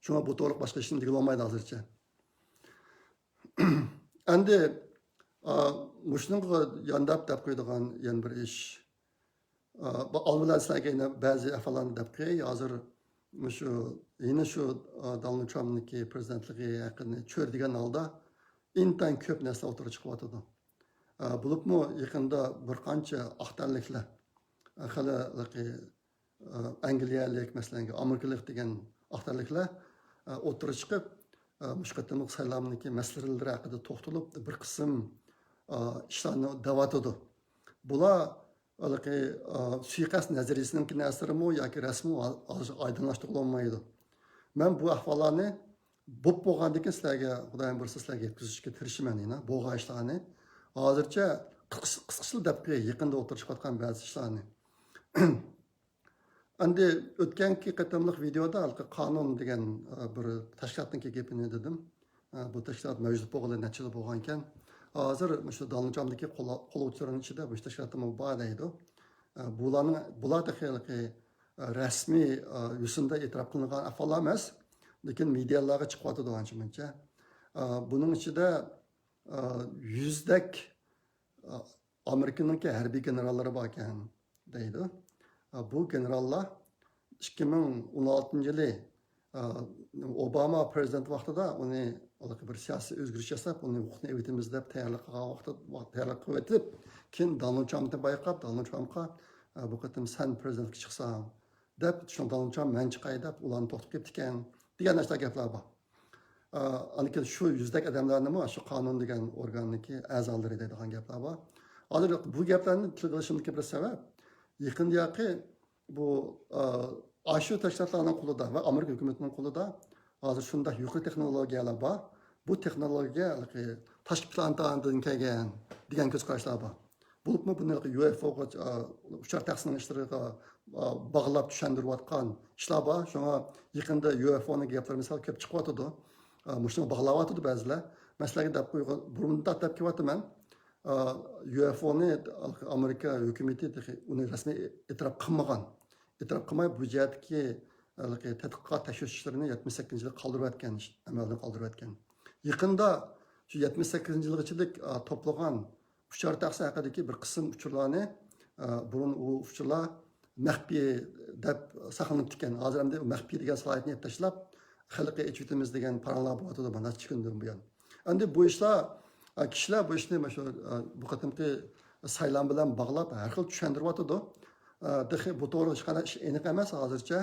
شۇڭا بۇ توغرىلىق باشقا ھېچنېمە دېگىلى بولمايدۇ ھازىرچە. ئەمدى، ئا، مۇشۇنىڭغا يانداپ دەپ قويىدىغان يەنە بىر ئىش. ئا، بۇ ئالدى بىلەن سىلەرگە يەنە بەزى ئەھۋاللارنى دەپ قوياي. ھازىر مۇشۇ، يەنە شۇ، ئا، دونالد ترامپنىڭكى پىرېزىدېنتلىقى ھەققىنى چۆرىدىگەن ھالدا ئىنتايىن كۆپ نەرسە ئوتتۇرىغا چىقىۋاتىدۇ. ئا، بولۇپمۇ يېقىندا بىر قانچە ئاق تەنلىكلەر، ئا، خېلى ئەنگلىيەلىك، مەسىلەن، ئامېرىكىلىق دېگەن ئاق تەنلىكلەر، ئە، ئوتتۇرىغا چىقىپ، ئە، مۇشۇ قېتىملىق سايلامنىڭكى مەسىلىلىرى ھەققىدە توختىلىپ، بىر قىسىم، ئە، ئىشلارنى دەۋاتىدۇ. بۇلار ھېلىقى، ئە، سۇيىقەست نەزەرىيىسىنىڭكى نەرسىلىرىمۇ ياكى راستمۇ، ھازىر ئايدىڭلاشتۇرغىلى بولمايدۇ. مەن بۇ ئەھۋاللارنى بوپ بولغاندىن كېيىن سىلەرگە، خۇدايىم بۇيرۇسا، سىلەرگە يەتكۈزۈشكە تىرىشىمەن يەنە بۇلغان ئىشلارنى. ھازىرچە قىسقىچە، قىسقىچىلا دەپ قوياي، يېقىندا ئوتتۇرىغا چىقىۋاتقان بەزى ئىشلارنى. ئەمدى ئۆتكەنكى قېتىملىق ۋىدېئودا ھېلىقى قانۇن دېگەن، ئە، بىر تەشكىلاتنىڭكى گېپىنى دېدىم. ئە، بۇ تەشكىلات مەۋجۇت بولغىلى نەچچە يىل بولغانىكەن. ھازىر مۇشۇ دونالد ترامپنىڭكى قوللا-، قوللىغۇچىلىرىنىڭ ئىچىدە مۇشۇ تەشكىلاتمۇ بار دەيدۇ. ئە، بۇلارنىڭ، بۇلار تېخى ھېلىقى، ئە، رەسمىي، ئە، يۈزىنىڭدە ئېتىراپ قىلىنغان ئەھۋاللار ئەمەس، لېكىن مېدىيالارغا چىقىۋاتىدۇ ئانچە مۇنچە. ئە، بۇنىڭ ئىچىدە، ئە، يۈزدەك، ئە، ئامېرىكىنىڭكى ھەربىي گېنېراللىرى باركەن دەيدۇ. بۇ گېنېراللار ئىككى مىڭ ئون ئالتىنچى يىلى ئوباما پرېزىدېنت ۋاقتىدا ئۇنى ھېلىقى بىر سىياسىي ئۆزگىرىش ياساپ، ئۇنى ھوقۇقنى ئېۋىتىمىز دەپ تەييارلىق قىلغان ۋاقتى، تەييارلىق قىلىۋېتىپ، كېيىن دونالد ترامپنى بايقاپ، دونالد ترامپقا، ئە، بۇ قېتىم سەن پرېزىدېنتكە چىقساڭ دەپ، شۇڭا دونالد ترامپ مەن چىقاي دەپ ئۇلارنى توختىتىپ كېتىپتىكەن دېگەن ئاشۇنداق گەپلەر بار. ئە، ئاندىن كېيىن شۇ يۈزدەك ئادەملەرنىمۇ شۇ قانۇن دېگەن ئورگاننىڭكى ئەزالىرى دەيدىغان گەپلەر بار. ھازىر بۇ گەپلەرنى تىلغا ئېلىشىمدىكى بىر سەۋەب، يېقىندىياقى بۇ، ئا، ئاشۇ تەشكىلاتلارنىڭ قولىدا ۋە ئامېرىكا ھۆكۈمىتىنىڭ قولىدا ھازىر شۇنداق يۇقىرى تېخنولوگىيەلار بار. بۇ تېخنولوگىيە ھېلىقى تاشقى پلانېتادىن كەلگەن دېگەن كۆز قاراشلار بار. بولۇپمۇ بۇنى ھېلىقى يۇ ئېف ئوغا، ئا، ئۇچار تەخسىنىڭ ئىشلىرىغا، ئا، باغلاپ چۈشەندۈرۈۋاتقان ئىشلار بار. شۇڭا يېقىندا يۇ ئېف ئونىڭ گەپلىرى مىسال كۆپ چىقىۋاتىدۇ. ئا، مۇشۇنىڭغا باغلاۋاتىدۇ بەزىلەر. مەسىلەنگە دەپ قويغان، بۇرۇنداق دەپ كېلىۋاتىمەن. ئا، يۇ ئېف ئونى ئامېرىكا ھۆكۈمىتى تېخى ئۇنى رەسمىي ئېتىراپ قىلمىغان. ئېتىراپ قىلماي بۇ جەھەتتىكى ھېلىقى تەتقىقات تەكشۈرۈش ئىشلىرىنى يەتمىش سەككىزىنچى يىلى قالدۇرۇۋەتكەن، ئەمەلدىن قالدۇرۇۋەتكەن. يېقىندا شۇ يەتمىش سەككىزىنچى يىلغىچىلىك، ئا، توپلىغان ئۇچار تەخسە ھەققىدىكى بىر قىسىم ئۇچۇرلارنى، ئا، بۇرۇن ئۇ ئۇچۇرلار مەخپىي دەپ ساقلىنىپتىكەن. ھازىر ئەمدى مەخپىي دېگەن سالاھىيەتنى ئېلىپ تاشلاپ، خەلققە ئېچىۋېتىمىز دېگەن پاراڭلار بولۇۋاتىدۇ مانا نەچچە كۈندىن بۇيان. ئەمدى بۇ ئىشلار، ئا، كىشىلەر بۇ ئىشنى مانا شۇ، ئا، بۇ قېتىمقى سايلام بىلەن باغلاپ ھەر خىل چۈشەندۈرۈۋاتىدۇ. ئا، تېخى بۇ توغرىلىق ھېچقانداق ئىش ئېنىق ئەمەس ھازىرچە.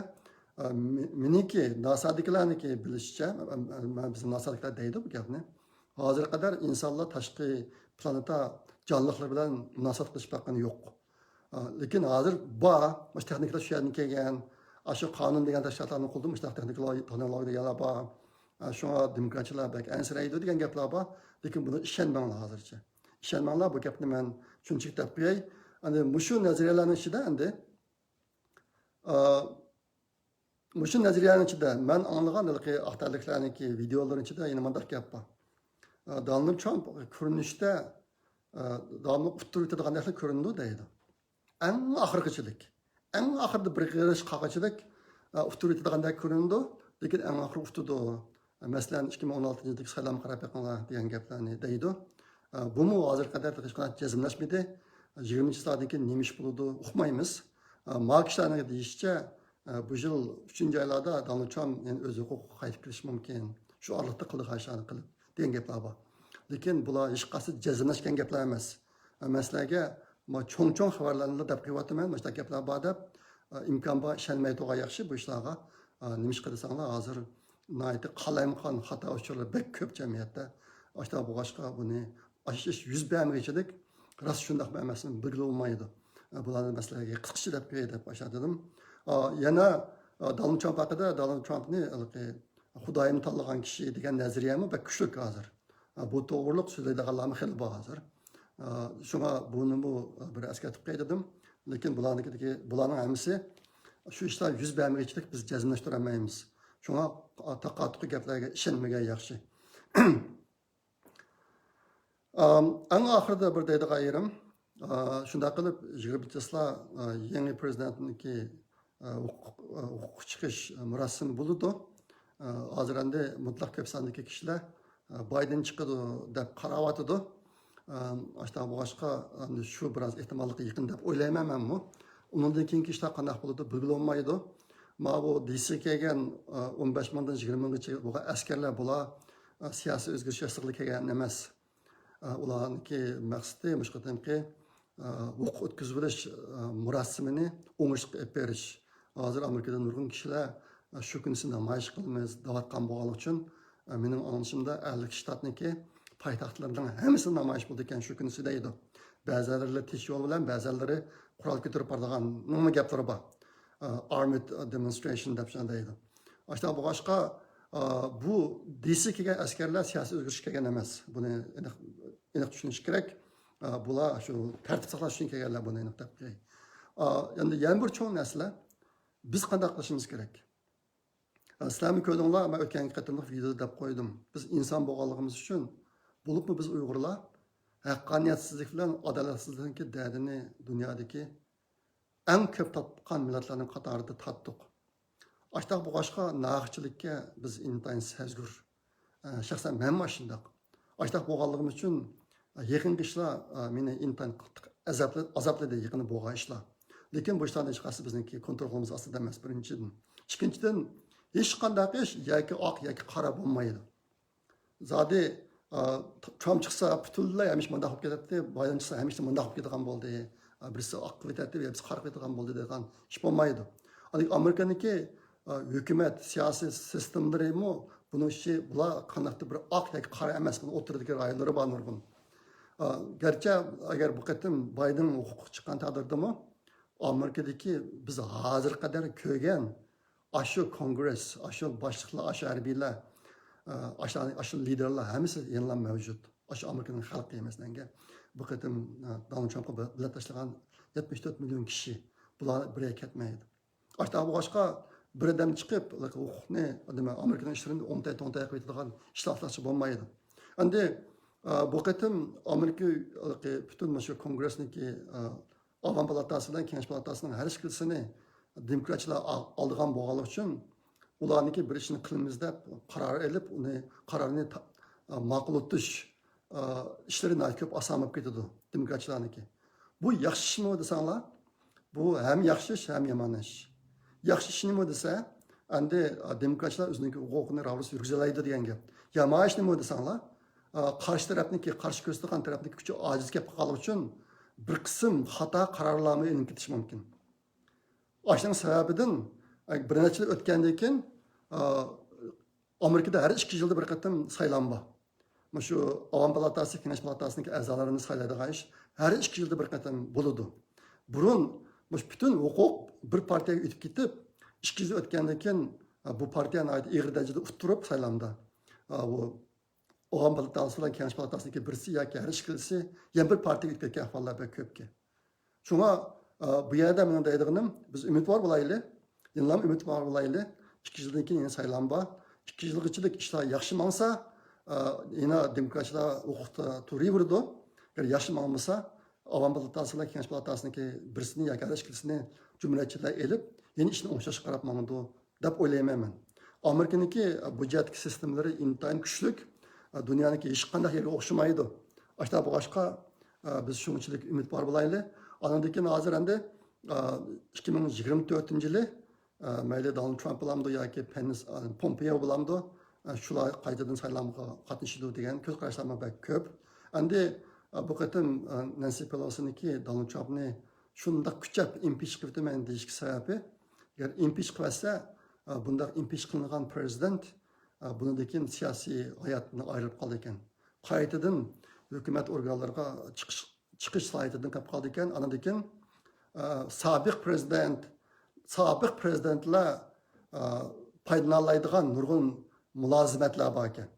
ئا، مې-، مېنىڭكى، ناسادىكىلارنىڭكى بىلىشىچە، مە-، مە-، مە-، بىزنىڭ ناسادىكىلار دەيدۇ بۇ گەپنى. ھازىرغا قەدەر ئىنسانلار تاشقى پلانېتا جانلىقلىرى بىلەن مۇناسىۋەت قىلىشىپ باققىنى يوق. ئا، لېكىن ھازىر بار، مۇشۇ تېخنىكىلار شۇ يەردىن كەلگەن، ئاشۇ قانۇن دېگەن تەشكىلاتلارنىڭ قولىدا مۇشۇنداق تېخنىكىلار، تېخنولوگىيەلەر بار. ئا، شۇڭا دېموكراتچىلار بەك ئەنسىرەيدۇ دېگەن گەپلەر بار. لېكىن بۇنى ئىشەنمەڭلار ھازىرچە. ئىشەنمەڭلار، بۇ گەپنى مەن شۇنچىلىك دەپ قوياي. ئەمدى مۇشۇ نەزەرىيەلەرنىڭ ئىچىدە ئەمدى، ئا، مۇشۇ نەزەرىيەنىڭ ئىچىدە مەن ئاڭلىغان ھېلىقى ئاق تەنلىكلەرنىڭكى ۋىدېئولىرىنىڭ ئىچىدە يەنە مۇنداق گەپ بار. ئا، دونالد ترامپ كۆرۈنۈشتە، ئا، داۋاملىق ئۇتتۇرۇۋېتىدىغاندەكلا كۆرۈنىدۇ دەيدۇ. ئەڭ ئاخىرغىچىلىك، ئەڭ ئاخىردا بىر قېرىش قالغىچىلىك، ئا، ئۇتتۇرۇۋېتىدىغاندەك كۆرۈنىدۇ، لېكىن ئەڭ ئاخىرى ئۇتىدۇ. مەسىلەن، ئىككى مىڭ ئون ئالتىنچى يىلدىكى سايلامغا قاراپ بېقىڭلار دېگەن گەپلەرنى دەيدۇ. ئا، بۇمۇ ھازىرغا قەدەر ھېچقانداق جەزملەشمىدى. يىگىرمىنچى سائەتتىن كېيىن نېمە ئىش بولىدۇ، ئۇقمايمىز. ئا، ما كىشىلەرنىڭ دېيىشىچە، ئا، بۇ يىل ئۈچىنچى ئايلاردا دونالد ترامپ يەنە ئۆز ھوقۇقىغا قايتىپ كېلىشى مۇمكىن. شۇ ئارىلىقتا قىلىدىغان ئىشلارنى قىلىپ دېگەن گەپلەر بار. لېكىن بۇلار ھېچقايسى جەزملەشكەن گەپلەر ئەمەس. مەسىلەگە، ما چوڭ-چوڭ خەۋەرلەرنىلا دەپ قويۇۋاتىمەن، مۇشۇنداق گەپلەر بار دەپ، ئىمكان بار ئىشەنمەي تۇرغان ياخشى بۇ ئىشلارغا. نېمىشقا دېسەڭلار، ھازىر ناھايىتى قالايمىقان خاتا ئۇچۇرلار بەك كۆپ جەمئىيەتتە. ئاشۇنداق بولغاچقا بۇنى ئاشۇ ئىش يۈز بەرمىگۈچىلىك راست شۇنداقمۇ ئەمەسمۇ بىلگىلى بولمايدۇ. بۇلارنى مەسىلىگە قىسقىچە دەپ قوياي دەپ ئاشۇنداق دېدىم. يەنە دونالد ترامپ ھەققىدە، دونالد ترامپنى ھېلىقى خۇدايىم تاللىغان كىشى دېگەن نەزەرىيەمۇ بەك كۈچلۈك ھازىر. بۇ توغرۇلۇق سۆزلەيدىغانلارمۇ خېلى بار ھازىر. شۇڭا بۇنىمۇ بىر ئەسكەرتىپ قوياي دېدىم. لېكىن بۇلارنىڭكىدىكى، بۇلارنىڭ ھەممىسى شۇ ئىشلار يۈز بەرمىگۈچىلىك بىز جەزملەشتۈرەلمەيمىز. شۇڭا تاقا-تۇقا گەپلەرگە ئىشەنمىگەن ياخشى. ئەم، ئەڭ ئاخىرىدا بىر دەيدىغان يېرىم، ئا، شۇنداق قىلىپ يىگىرمە چىسلا، ئا، يېڭى پرېزىدېنتنىڭكى، ئا، ھوقۇق، ئا، ھوقۇق چىقىش مۇراسىمى بولىدۇ. ئا، ھازىر ئەمدى مۇتلەق كۆپ ساندىكى كىشىلەر، ئا، بايدېن چىقىدۇ دەپ قاراۋاتىدۇ. ئا، ئاشۇنداق بولغاچقا، ئەمدى شۇ بىراز ئېھتىماللىقى يېقىن دەپ ئويلايمەن مەنمۇ. ئۇنىڭدىن كېيىنكى ئىشلار قانداق بولىدۇ، بىلگىلى بولمايدۇ. ماۋۇ دېيسىغا كەلگەن، ئا، ئون بەش مىڭدىن يىگىرمە مىڭغىچە بولغان ئەسكەرلەر، بۇلار، ئا، سىياسىي ئۆزگىرىش ياسىغىلى كەلگەن ئەمەس. ئۇلارنىڭكى مەقسىتى مۇشۇ قېتىمقى ھوقۇق ئۆتكۈزۈۋېلىش مۇراسىمىنى ئوڭۇشلۇق ئېلىپ بېرىش. ھازىر ئامېرىكىدا نۇرغۇن كىشىلەر شۇ كۈنىسى نامايىش قىلىمىز دەۋاتقان بولغانلىقى ئۈچۈن، مېنىڭ ئاڭلىشىمدا ئەللىك شتاتنىڭكى پايتەختلىرىنىڭ ھەممىسىدە نامايىش بولىدىكەن شۇ كۈنىسى دەيدۇ. بەزىلىرى تىنچ يول بىلەن، بەزىلىرى قورال كۆتۈرۈپ بارىدىغاننىڭمۇ گەپلىرى بار. ئارمېد دېمونسترېيشن دەپ شۇنداق دەيدۇ. ئاشۇنداق بولغاچقا، ئا، بۇ دېيسىغا كەلگەن ئەسكەرلەر سىياسىي ئۆزگىرىش كەلگەن ئەمەس. بۇنى ئېنىق، ئېنىق چۈشىنىش كېرەك. ئا، بۇلار شۇ تەرتىپ ساقلاش ئۈچۈن كەلگەنلەر، بۇنى ئېنىق دەپ قوياي. ئا، ئەمدى يەنە بىر چوڭ مەسىلە، بىز قانداق قىلىشىمىز كېرەك؟ ئا، سىلەرمۇ كۆردۈڭلار، مەن ئۆتكەنكى قېتىملىق ۋىدېئودا دەپ قويدۇم. بىز ئىنسان بولغانلىقىمىز ئۈچۈن، بولۇپمۇ بىز ئۇيغۇرلار ھەققانىيەتسىزلىك بىلەن ئادالەتسىزلىكنىڭكى دەردىنى دۇنيادىكى ئەڭ كۆپ تارتقان مىللەتلەرنىڭ قاتارىدا تارتتۇق. ئاشتاق بولغاچقا، ناھەقچىلىككە بىز ئىنتايىن سەزگۈر. ئە، شەخسەن مەنمۇ ئاشۇنداق. ئاشتاق بولغانلىقىم ئۈچۈن، ئە، يېقىنقى ئىشلار، ئە، مېنى ئىنتايىن قاتتىق ئازابلىدى، يېقىندا بولغان ئىشلار. لېكىن بۇ ئىشلارنىڭ ھېچقايسىسى بىزنىڭكى كونترولىمىز ئاستىدا ئەمەس، بىرىنچىدىن. ئىككىنچىدىن، ھېچقانداق ئىش ياكى ئاق ياكى قارا بولمايدۇ. زادى، ئا، ترامپ چىقسا پۈتۈنلەي ھەمىشە مۇنداق بولۇپ كېتەتتى، بايدېن چىقسا ھەمىشە مۇنداق بولۇپ كېتىدىغان بولدى. ئا، بىرسى ئاق قىلىپ كېتەتتى، بىرسى قارا قىلىپ كېتىدىغان بولدى دەيدىغان ئىش بولمايدۇ. ئەمدى ئامېرىكىنىڭكى، ئا، ھۆكۈمەت، سىياسىي سىستېمىلىرىمۇ بۇنىڭ ئىچى، بۇلار قانداقتۇر بىر ئاق ياكى قارا ئەمەس، بۇنىڭ ئوتتۇرىدىكى رايونلىرى بار نۇرغۇن. ئا، گەرچە ئەگەر بۇ قېتىم بايدېن ھوقۇققا چىققان تەقدىردىمۇ، ئامېرىكىدىكى بىز ھازىرغا قەدەر كۆرگەن ئاشۇ كونگرېس، ئاشۇ باشلىقلار، ئاشۇ ھەربىيلەر، ئا، ئاشۇ، ئاشۇ لىدېرلار ھەممىسى يەنىلا مەۋجۇت. ئاشۇ ئامېرىكىنىڭ خەلقى، مەسىلەنگە، بۇ قېتىم، ئا، دونالد ترامپقا بېلەت تاشلىغان يەتمىش تۆت مىليون كىشى، بۇلار بىر يەرگە كەتمەيدۇ. ئاشۇنداق بولغاچقا، بىردەم چىقىپ ھوقۇقنى، نېمە، ئامېرىكىنىڭ ئىشلىرىنى ئوڭتاي-توڭتاي قىلىۋېتىدىغان ئىشلار قىلسا بولمايدۇ. ئەمدى، ئا، بۇ قېتىم ئامېرىكا پۈتۈن مۇشۇ كونگرېسنىڭكى، ئا، ئاۋام پالاتاسى بىلەن كېڭەش پالاتاسىنىڭ ھەر ئىككىلىسىنى دېموكراتچىلار ئا-، ئالىدىغان بولغانلىقى ئۈچۈن، ئۇلارنىڭكى بىر ئىشنى قىلىمىز دەپ قارار ئېلىپ، ئۇنى، قارارنى تا-، ئا، ماقۇللىتىش، ئا، ئىشلىرى ناھايىتى كۆپ ئاسان بولۇپ كېتىدۇ دېموكراتچىلارنىڭكى. بۇ ياخشى ئىشمۇ دېسەڭلار، بۇ ھەم ياخشى ئىش، ھەم يامان ئىش. ياخشى ئىش نېمە دېسە، ئەمدى، ئا، دېموكراتچىلار ئۆزىنىڭكى ھوقۇقىنى راۋۇرۇس يۈرگۈزەلەيدۇ دېگەن گەپ. يامان ئىش نېمە دېسەڭلار، ئا، قارشى تەرەپنىڭكى، قارشى كۆرسىتىدىغان تەرەپنىڭكى كۈچى ئاجىز كېلىپ قالغانلىقى ئۈچۈن بىر قىسىم خاتا قارارلارمۇ ئېلىنىپ كېتىشى مۇمكىن. ئاشۇنىڭ سەۋەبىدىن، ئە، بىر نەچچە يىل ئۆتكەندىن كېيىن، ئا، ئامېرىكىدا ھەر ئىككى يىلدا بىر قېتىم سايلام بار. مۇشۇ ئاۋام پالاتاسى، كېڭەش پالاتاسىنىڭكى ئەزالىرىنى سايلايدىغان ئىش ھەر ئىككى يىلدا بىر قېتىم بولىدۇ. بۇرۇن مۇشۇ پۈتۈن ھوقۇق بىر پارتىيەگە ئۆتۈپ كېتىپ، ئىككى يىل ئۆتكەندىن كېيىن، ئا، بۇ پارتىيە ناھايىتى ئېغىر دەرىجىدە ئۇتتۇرۇپ سايلامدا، ئا، بۇ ئاۋام پالاتاسى بىلەن كېڭەش پالاتاسىنىڭكى بىرسى ياكى ھەر ئىككىلىسى يەنە بىر پارتىيەگە ئۆتۈپ كەتكەن ئەھۋاللار بەك كۆپكەن. شۇڭا، ئا، بۇ يەردە مېنىڭ دەيدىغىنىم، بىز ئۈمىدۋار بولايلى، يەنىلا ئۈمىدۋار بولايلى. ئىككى يىلدىن كېيىن يەنە سايلام بار. ئىككى يىلغىچىلىك ئىشلار ياخشى ماڭسا، ئا، يەنە دېموكراتچىلار ھوقۇقتا تۇرۇۋېرىدۇ. ئەگەر ياخشى ماڭمىسا، ئاۋام پالاتاسى بىلەن كېڭەش پالاتاسىنىڭكى بىرسىنى ياكى ھەر ئىككىلىسىنى جۇمھۇرىيەتچىلەر ئېلىپ، يەنە ئىشنى ئوڭشاشقا قاراپ ماڭىدۇ دەپ ئويلايمەن مەن. ئامېرىكىنىڭكى، ئە، بۇ جەھەتتىكى سىستېمىلىرى ئىنتايىن كۈچلۈك. ئە، دۇنيانىڭكى ھېچقانداق يېرىگە ئوخشىمايدۇ. ئاشۇنداق بولغاچقا، ئە، بىز شۇنچىلىك ئۈمىدۋار بولايلى. ئاندىن كېيىن ھازىر ئەمدى، ئە، ئىككى مىڭ يىگىرمە تۆتىنچى يىلى، ئە، مەيلى دونالد ترامپ بولامدۇ ياكى پېنس، ئە، پومپېئو بولامدۇ، ئە، شۇلار قايتىدىن سايلامغا قاتنىشىدۇ دېگەن كۆز قاراشلارمۇ بەك كۆپ. ئەمدى، ئە، بۇ قېتىم، ئە، نەنسى پېلوسىنىڭكى دونالد ترامپنى شۇنداق كۈچەپ ئىمپىچ قىلىۋېتىمەن دېيىشكە سەۋەبى، ئەگەر ئىمپىچ قىلىۋەتسە، ئە، بۇنداق ئىمپىچ قىلىنغان پىرېزىدېنت، ئە، بۇنىڭدىن كېيىن سىياسىي ھاياتتىن ئايرىلىپ قالىدىكەن. قايتىدىن ھۆكۈمەت ئورگانلىرىغا چىقىش، چىقىش سالاھىيىتىدىن قېلىپ قالىدىكەن. ئاندىن كېيىن، ئە، سابىق پىرېزىدېنت، سابىق پىرېزىدېنتلار، ئە، پايدىلىنالايدىغان نۇرغۇن مۇلازىمەتلەر باركەن.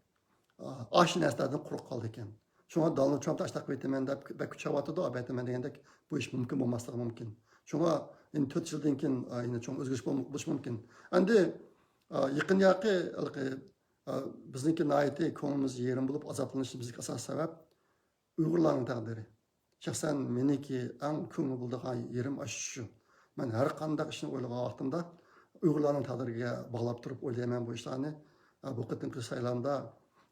ئاشۇ نەرسىلەردىن قۇرۇق قالىدىكەن. شۇڭا دونالد ترامپ ئاشتاق ئېتىمەن دەپ بەك كۈچەۋاتىدۇ، ئەتىمەن دېگەندەك بۇ ئىش مۇمكىن بولماسلىقى مۇمكىن. شۇڭا يەنە تۆت يىلدىن كېيىن، ئا، يەنە چوڭ ئۆزگىرىش بولۇش مۇمكىن. ئەمدى، ئا، يېقىن ياقى، ئا، بىزنىڭكى ناھايىتى كۆڭلىمىز يېرىم بولۇپ ئازابلىنىشىمىزدىكى ئاساسىي سەۋەب ئۇيغۇرلارنىڭ تەقدىرى. شەخسەن مېنىڭكى ئەڭ كۆڭۈل بولىدىغان يېرىم ئاشۇ شۇ. مەن ھەر قانداق ئىشنى ئويلىغان ۋاقتىمدا ئۇيغۇرلارنىڭ تەقدىرىگە باغلاپ تۇرۇپ ئويلايمەن بۇ ئىشلارنى. ئە، بۇ قېتىمقى سايلامدا،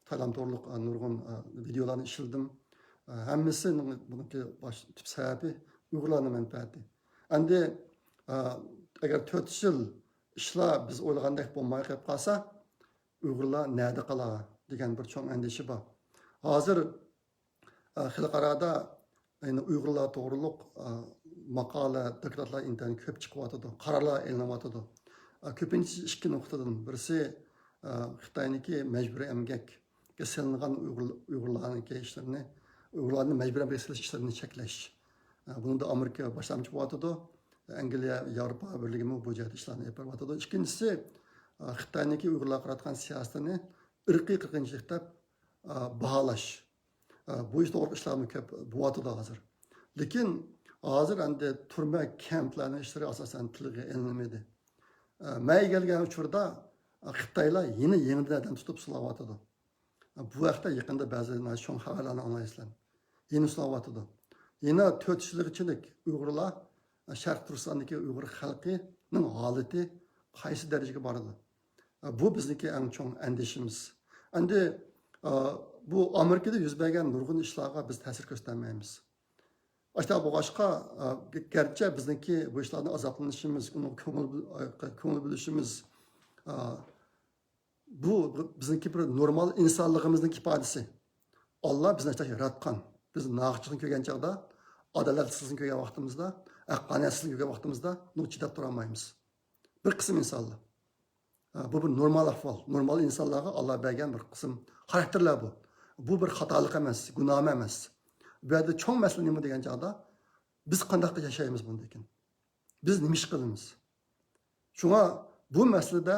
سايلام توغرۇلۇق، ئە، نۇرغۇن، ئە، ۋىدېئولارنى ئىشلىدىم. ئە، ھەممىسىنىڭ بۇنىڭكى باش تۈپ سەۋەبى ئۇيغۇرلارنىڭ مەنپەئەتى. ئەمدى، ئە، ئەگەر تۆت يىل ئىشلار بىز ئويلىغاندەك بولماي قېلىپ قالسا، ئۇيغۇرلار نەدە قالا دېگەن بىر چوڭ ئەندىشە بار. ھازىر، ئە، خەلقئارادا، يەنى ئۇيغۇرلار توغرۇلۇق، ئە، ماقالە، دوكلاتلار ئىنتايىن كۆپ چىقىۋاتىدۇ، قارارلار ئېلىنىۋاتىدۇ. ئە، كۆپىنچىسى ئىككى نۇقتىدىن. بىرسى، ئە، خىتاينىڭكى مەجبۇرىي ئەمگەككە سېلىنغان ئۇيغۇر، ئۇيغۇرلارنىڭكى ئىشلىرىنى، ئۇيغۇرلارنى مەجبۇرىي ئەمگەككە سېلىش ئىشلىرىنى چەكلەش. ئە، بۇنىڭدا ئامېرىكا باشلامچى بولۇۋاتىدۇ. ئەنگلىيە، ياۋروپا بىرلىكىمۇ بۇ جەھەتتە ئىشلارنى ئېلىپ بېرىۋاتىدۇ. ئىككىنچىسى، ئە، خىتاينىڭكى ئۇيغۇرلارغا قاراتقان سىياسىتىنى ئىرقىي قىرغىنچىلىق دەپ، ئە، باھالاش. ئە، بۇ ئىش توغرىلىق ئىشلارمۇ كۆپ بولۇۋاتىدۇ ھازىر. لېكىن ھازىر ئەمدى تۈرمە كەمپلەرنىڭ ئىشلىرى ئاساسەن تىلغا ئېلىنمىدى. ئە، مەن ئەگەرلىگەن ئۇچۇردا، ئە، خىتايلار يەنە يېڭىدىن ئادەم تۇتۇپ سولاۋاتىدۇ. ئە، بۇ ھەقتە يېقىندا بەزى چوڭ خەۋەرلەرنى ئاڭلايسىلەر. يەنە سولاۋاتىدۇ. يەنە تۆت يىلغىچىلىك ئۇيغۇرلار، ئە، شەرقىي تۈركىستاندىكى ئۇيغۇر خەلقىنىڭ ھالىتى قايسى دەرىجىگە بارىدۇ؟ بۇ بىزنىڭكى ئەڭ چوڭ ئەندىشىمىز. ئەمدى، ئا، بۇ ئامېرىكىدا يۈز بەرگەن نۇرغۇن ئىشلارغا بىز تەسىر كۆرسىتەلمەيمىز. ئاشۇنداق بولغاچقا، ئا، گەرچە بىزنىڭكى بۇ ئىشلارنى ئازابلىنىشىمىز، ئۇنىڭغا كۆڭۈل، كۆڭۈل بۆلۈشىمىز، ئا، بۇ بىزنىڭكى بىر نورمال ئىنسانلىقىمىزنىڭ ئىپادىسى. ئاللا بىزنى ئاشۇنداق ياراتقان. بىز ناھەقچىلىكنى كۆرگەن چاغدا، ئادالەتسىزلىكنى كۆرگەن ۋاقتىمىزدا، ھەققانىيەتسىزلىكنى كۆرگەن ۋاقتىمىزدا، بۇنىڭغا چىداپ تۇرالمايمىز. بىر قىسىم ئىنسانلار. ھە، بۇ بىر نورمال ئەھۋال. نورمال ئىنسانلارغا ئاللا بەرگەن بىر قىسىم خاراكتېرلەر بۇ. بۇ بىر خاتالىق ئەمەس، گۇناھمۇ ئەمەس. بۇ يەردە چوڭ مەسىلە نېمە دېگەن چاغدا، بىز قانداق ياشايمىز بۇندىن كېيىن؟ بىز نېمە ئىش قىلىمىز؟ شۇڭا بۇ مەسىلىدە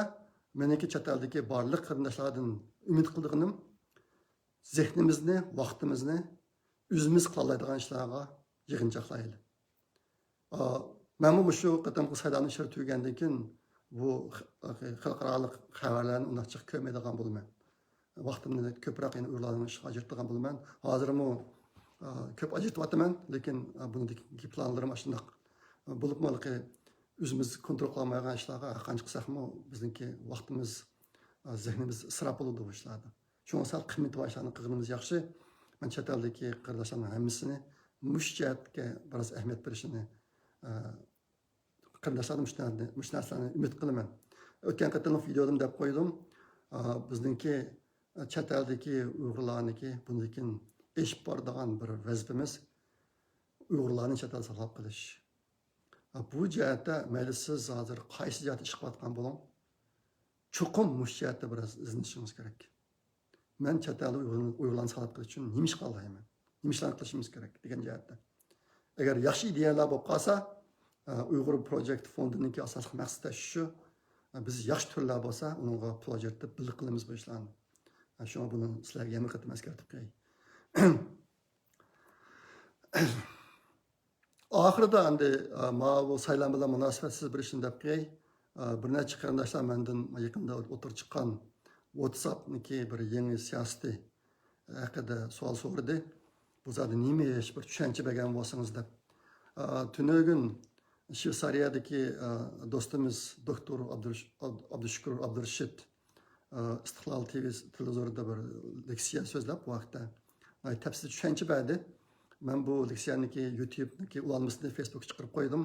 مېنىڭكى چەت ئەلدىكى بارلىق قېرىنداشلاردىن ئۈمىد قىلىدىغىنىم، زېھنىمىزنى، ۋاقتىمىزنى ئۆزىمىز قىلالايدىغان ئىشلارغا يىغىنچاقلايلى. ئا، مەنمۇ مۇشۇ قېتىمقى سايلامنى ئىشلىرى تۈگىگەندىن كېيىن بۇ خ-، خەلقئارالىق خەۋەرلەرنى ئۇنداق جىق كۆرمەيدىغان بولىمەن. ۋاقتىمنى كۆپرەك يەنە ئۇيغۇرلارنىڭ ئىشىغا ئاجرىتىدىغان بولىمەن. ھازىرمۇ، ئا، كۆپ ئاجرىتىۋاتىمەن، لېكىن، ئا، بۇنىڭدىكى پىلانلىرىم ئاشۇنداق. بولۇپمۇ ھېلىقى ئۆزىمىز كونترول قىلالمايدىغان ئىشلارغا ھەر قانچە قىلساقمۇ بىزنىڭكى ۋاقتىمىز، ئا، زېھنىمىز ئىسراپ بولىدۇ بۇ ئىشلاردا. شۇڭا سەل قىممىتى بار ئىشلارنى قىلغىنىمىز ياخشى. مەن چەت ئەلدىكى قېرىنداشلارنىڭ ھەممىسىنى مۇشۇ جەھەتكە بىراز ئەھمىيەت بېرىشىنى، ئا، قېرىنداشلاردىن مۇشۇ نەرسىنى، مۇشۇ نەرسىلەرنى ئۈمىد قىلىمەن. ئۆتكەن قېتىملىق ۋىدېودىمۇ دەپ قويدۇم. ئا، بىزنىڭكى، ئا، چەت ئەلدىكى ئۇيغۇرلارنىڭكى بۇندىن كېيىن ئېشىپ بارىدىغان بىر ۋەزىپىمىز ئۇيغۇرلارنى چەت ئەلدە ساقلاپ قېلىش. ئا، بۇ جەھەتتە مەيلى سىز ھازىر قايسى جەھەتتە ئىش قىلىۋاتقان بولۇڭ، چوقۇم مۇشۇ جەھەتتە بىراز ئىزدىنىشىڭىز كېرەك. مەن چەت ئەلدە ئۇيغۇر-، ئۇيغۇرلارنى ساقلاپ قېلىش ئۈچۈن نېمە ئىش قىلالايمەن؟ نېمە ئىشلارنى قىلىشىمىز كېرەك دېگەن جەھەتتە. ئەگەر ياخشى ئىدىيەلەر بولۇپ قالسا، ئە، ئۇيغۇر پروجېكت فوندىنىڭكى ئاساسلىق مەقسىتى شۇ. ئە، بىز ياخشى تۈرلەر بولسا، ئۇنىڭغا پۇل ئاجرىتىپ بىللە قىلىمىز بۇ ئىشلارنى. ئە، شۇڭا بۇنى سىلەرگە يەنە بىر قېتىم ئەسكەرتىپ قوياي. ئاخىرىدا ئەمدى، ئا، ماۋۇ سايلام بىلەن مۇناسىۋەتسىز بىر ئىشنى دەپ قوياي. ئا، بىر نەچچە قېرىنداشلار مەندىن يېقىندا ئوتتۇرىغا چىققان ۋاتساپنىڭكى بىر يېڭى سىياسىتى ھەققىدە سوئال سورىدى. بۇ زادى نېمە ئىش، بىر چۈشەنچە بەرگەن بولسىڭىز دەپ. ئا، تۈنۈگۈن شۋېتسارىيەدىكى، ئا، دوستىمىز دوكتور ئابدۇرش-، ئاب-، ئابدۇشۈكۈر ئابدۇرشىت، ئا، ئىستىقلال تىۋى تېلېۋىزورىدا بىر لېكسىيە سۆزلەپ، بۇ ھەقتە، ئا، تەپسىلىي چۈشەنچە بەردى. مەن بۇ لېكسىيەنىڭكى يۇتيۇبنىڭكى ئۇلانمىسىنى فېيسبۇكقا چىقىرىپ قويدۇم.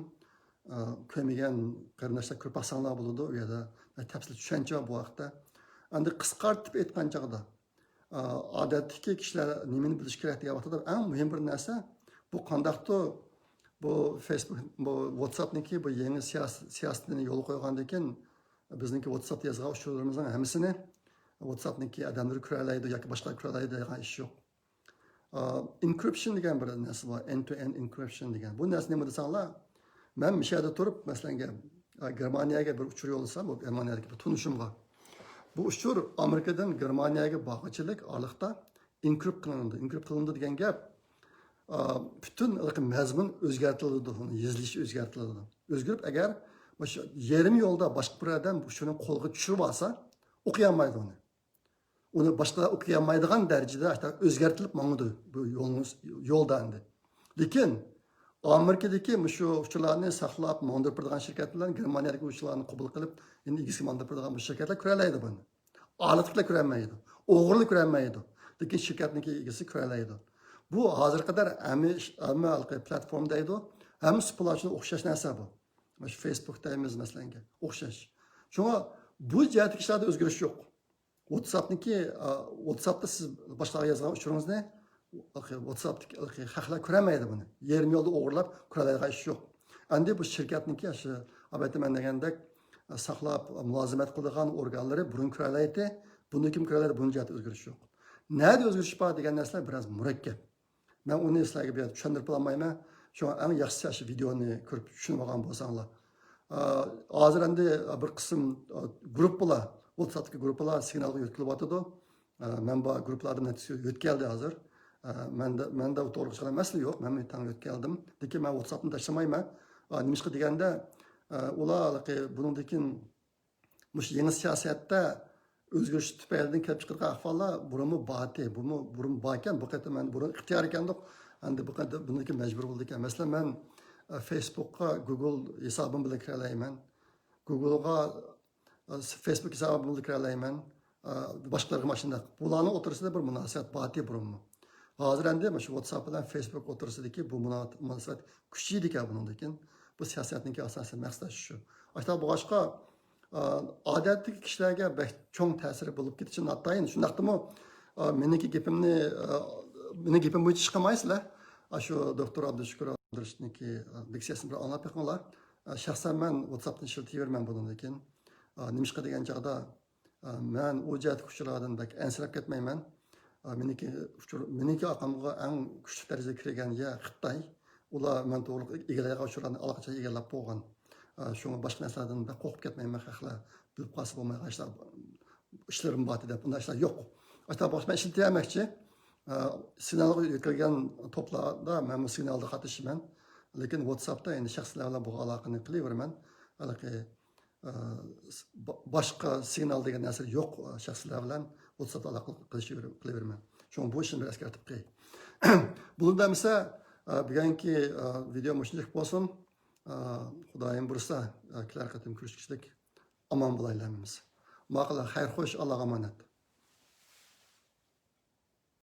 ئا، كۆرمىگەن قېرىنداشلار كۆرۈپ باقساڭلار بولىدۇ، ئۇ يەردە تەپسىلىي چۈشەنچە بار بۇ ھەقتە. ئەمدى قىسقارتىپ ئېيتقان چاغدا، ئا، ئادەتتىكى كىشىلەر نېمىنى بىلىشى كېرەك دېگەن ۋاقىتتا، ئەڭ مۇھىم بىر نەرسە، بۇ قانداقتۇر بۇ فېيسبۇك، بۇ ۋاتساپنىڭكى بۇ يېڭى سىياس-، سىياسىتىنى يولغا قويغاندىن كېيىن، بىزنىڭكى ۋاتساپتا يازغان ئۇچۇرلىرىمىزنىڭ ھەممىسىنى ۋاتساپنىڭكى ئادەملىرى كۆرەلەيدۇ ياكى باشقىلار كۆرەلەيدۇ دەيدىغان ئىش يوق. ئا، ئېنكرىپشن دېگەن بىر نەرسە بار، ئېند تۇ ئېند ئېنكرىپشن دېگەن. بۇ نەرسە نېمە دېسەڭلار، مەن مۇشۇ يەردە تۇرۇپ، مەسىلەن، گەر-، ئا، گېرمانىيەگە بىر ئۇچۇر يوللىسام، بۇ گېرمانىيەدىكى بىر تونۇشۇمغا. بۇ ئۇچۇر ئامېرىكىدىن گېرمانىيەگە بارغۇچىلىك ئارىلىقتا ئېنكرىپت قىلىنىدۇ. ئېنكرىپت قىلىنىدۇ دېگەن گەپ، ئا، پۈتۈن مەزمۇن ئۆزگەرتىلىدۇ، ئۇنى يېزىلىشى ئۆزگەرتىلىدۇ. ئۆزگىرىپ، ئەگەر مۇشۇ يېرىم يولدا باشقا بىر ئادەم ئۇچۇرنى قولغا چۈشۈرۈپ ئالسا، ئوقۇيالمايدۇ ئۇنى. ئۇنى باشقىلار ئوقۇيالمايدىغان دەرىجىدە ئۆزگەرتىلىپ ماڭىدۇ بۇ يولنىڭ، يولدا ئەمدى. لېكىن ئامېرىكىدىكى مۇشۇ ئۇچۇرلارنى ساقلاپ ماڭدۇرۇپ بېرىدىغان شىركەتلەر، گېرمانىيەدىكى ئۇچۇرلارنى قوبۇل قىلىپ، يەنە ئىگىسىگە ماڭدۇرۇپ بېرىدىغان بۇ شىركەتلەر كۆرەلەيدۇ بۇنى. ئارىلىقتىكىلەر كۆرەلمەيدۇ. ئوغرىلار كۆرەلمەيدۇ. لېكىن شىركەتنىڭكى ئىگىسى كۆرەلەيدۇ. بۇ ھازىرغا قەدەر ھەممە ئىش، ھەممە ھېلىقى پلاتفورما دەيدۇ. ھەممىسى پۇل ئاچىدۇ، ئوخشاش نەرسە بۇ. مۇشۇ فېيسبۇك دەيمىز مەسىلەنگە. ئوخشاش. شۇڭا بۇ جەھەتتىكى ئىشلاردا ئۆزگىرىش يوق. ۋاتساپنىڭكى، ئا، ۋاتساپتا سىز باشقىلارغا يازغان ئۇچۇرىڭىزنى، ۋاتساپتىكى خەقلەر كۆرەلمەيدۇ بۇنى. يېرىم يولدا ئوغرىلاپ كۆرەلەيدىغان ئىش يوق. ئەمدى بۇ شىركەتنىڭكى شۇ، ئەلۋەتتە مەن دېگەندەك، ساقلاپ مۇلازىمەت قىلىدىغان ئورگانلىرى بۇرۇن كۆرەلەيتتى، بۇندىن كېيىن كۆرەلەيدۇ، بۇنىڭ جەھەتتە ئۆزگىرىش يوق. نەدە ئۆزگىرىش بار دېگەن نەرسىلەر بىراز مۇرەككەپ. مەن ئۇنى سىلەرگە بۇ يەردە چۈشەندۈرۈپ بولالمايمەن. شۇڭا ئەڭ ياخشىسى ئاشۇ ۋىدېونى كۆرۈپ چۈشىنىپ ئالغان بولساڭلار. ئا، ھازىر ئەمدى بىر قىسىم، ئا، گۇرۇپپىلار، ۋاتساپتىكى گۇرۇپپىلار سىگنالغا يۆتكىلىۋاتىدۇ. ئا، مەن بار گۇرۇپپىلاردىن نەتىجە يۆتكەلدى ھازىر. ئا، مەندە، مەندە ئۇ توغرىلىق ھېچقانداق مەسىلە يوق. مەن تەڭ يۆتكەلدىم. لېكىن مەن ۋاتساپنى تاشلىمايمەن. ئا، نېمىشقا دېگەندە، ئا، ئۇلار ھېلىقى بۇنىڭدىن كېيىن مۇشۇ يېڭى سىياسەتتە ئۆزگىرىش تۈپەيلىدىن كېلىپ چىقىدىغان ئەھۋاللار بۇرۇنمۇ بار ئىدى. بۇمۇ بۇرۇن بار ئىكەن، بۇ قېتىم ئەمدى بۇرۇن ئىختىيارىي ئىكەندۇق. ئەمدى بۇ قېتىم بۇنىڭدىن كېيىن مەجبۇر بولىدىكەن. مەسىلەن، مەن، ئە، فېيسبۇكقا گۇگل ھېسابىم بىلەن كىرەلەيمەن. گۇگلغا، ئە، فېيسبۇك ھېسابىم بىلەن كىرەلەيمەن. ئە، باشقىلارغا مانا شۇنداق. بۇلارنىڭ ئوتتۇرىسىدا بىر مۇناسىۋەت بار ئىدى بۇرۇنمۇ. ھازىر ئەمدى مۇشۇ ۋاتساپ بىلەن فېيسبۇك ئوتتۇرىسىدىكى بۇ مۇنا-، مۇناسىۋەت كۈچىيىدىكەن بۇنىڭدىن كېيىن. بۇ سىياسەتنىڭكى ئاساسىي مەقسىتى شۇ. ئاشۇنداق بولغاچقا، ئادەتتىكى كىشىلەرگە بەك چوڭ تەسىرى بولۇپ كېتىشى ناتايىن. شۇنداقتىمۇ، ئا، مېنىڭكى گېپىمنى، ئا، مېنىڭ گېپىم بويىچە ئىش قىلمايسىلەر. ئاشۇ دوكتور ئابدۇشۈكۈر ئابدۇرېشىتنىڭكى، ئا، لېكسىيەسىنى بىر ئاڭلاپ بېقىڭلار. ئا، شەخسەن مەن ۋاتساپنى ئىشلىتىۋېرىمەن بۇنىڭدىن كېيىن. ئا، نېمىشقا دېگەن چاغدا، ئا، مەن ئۇ جەھەتتىكى ئۇچۇرلاردىن بەك ئەنسىرەپ كەتمەيمەن. ئا، مېنىڭكى ئۇچۇر، مېنىڭكى ئارقامغا ئەڭ كۈچلۈك دەرىجىدە كىرگەن يەر خىتاي. ئۇلار مەن توغرىلىق ئىگىلەيدىغان ئۇچۇرلارنى ئاللىقاچان ئىگىلەپ بولغان. ئا، شۇڭا باشقا نەرسىلەردىن بەك قورقۇپ كەتمەيمەن، خەقلەر بىلىپ قالسا بولمايدىغان ئىشلار، ئىشلىرىم بار دەپ، ئۇنداق ئىشلار يوق. ئاشۇنداق بولغاچ مەن ئىشلىتىۋەرمەكچى. ئا، سىگنالغا يۆتكەلگەن توپلاردا مەنمۇ سىگنالدا قاتنىشىمەن. لېكىن ۋاتساپتا ئەمدى شەخسلەر بىلەن بولغان ئالاقىنى قىلىۋېرىمەن. ھېلىقى، ئا، س-، با-، باشقا سىگنال دېگەن نەرسە يوق، ئا، شەخسلەر بىلەن ۋاتساپتا ئالاقە قىلىشىۋېرىم-، قىلىۋېرىمەن. شۇڭا بۇ ئىشنى بىر ئەسكەرتىپ قوياي. بۇنىڭدا ئەمىسە، ئا، بۈگۈنكى، ئا، ۋىدېو مۇشۇنداق بولسۇن. ئا، خۇدايىم بۇيرۇسا، ئا، كېلەر قېتىم كۆرۈشكۈچىلىك. ئامان بولايلى ھەممىمىز. ماقۇل، خەير خوش، ئاللاغا ئامانەت.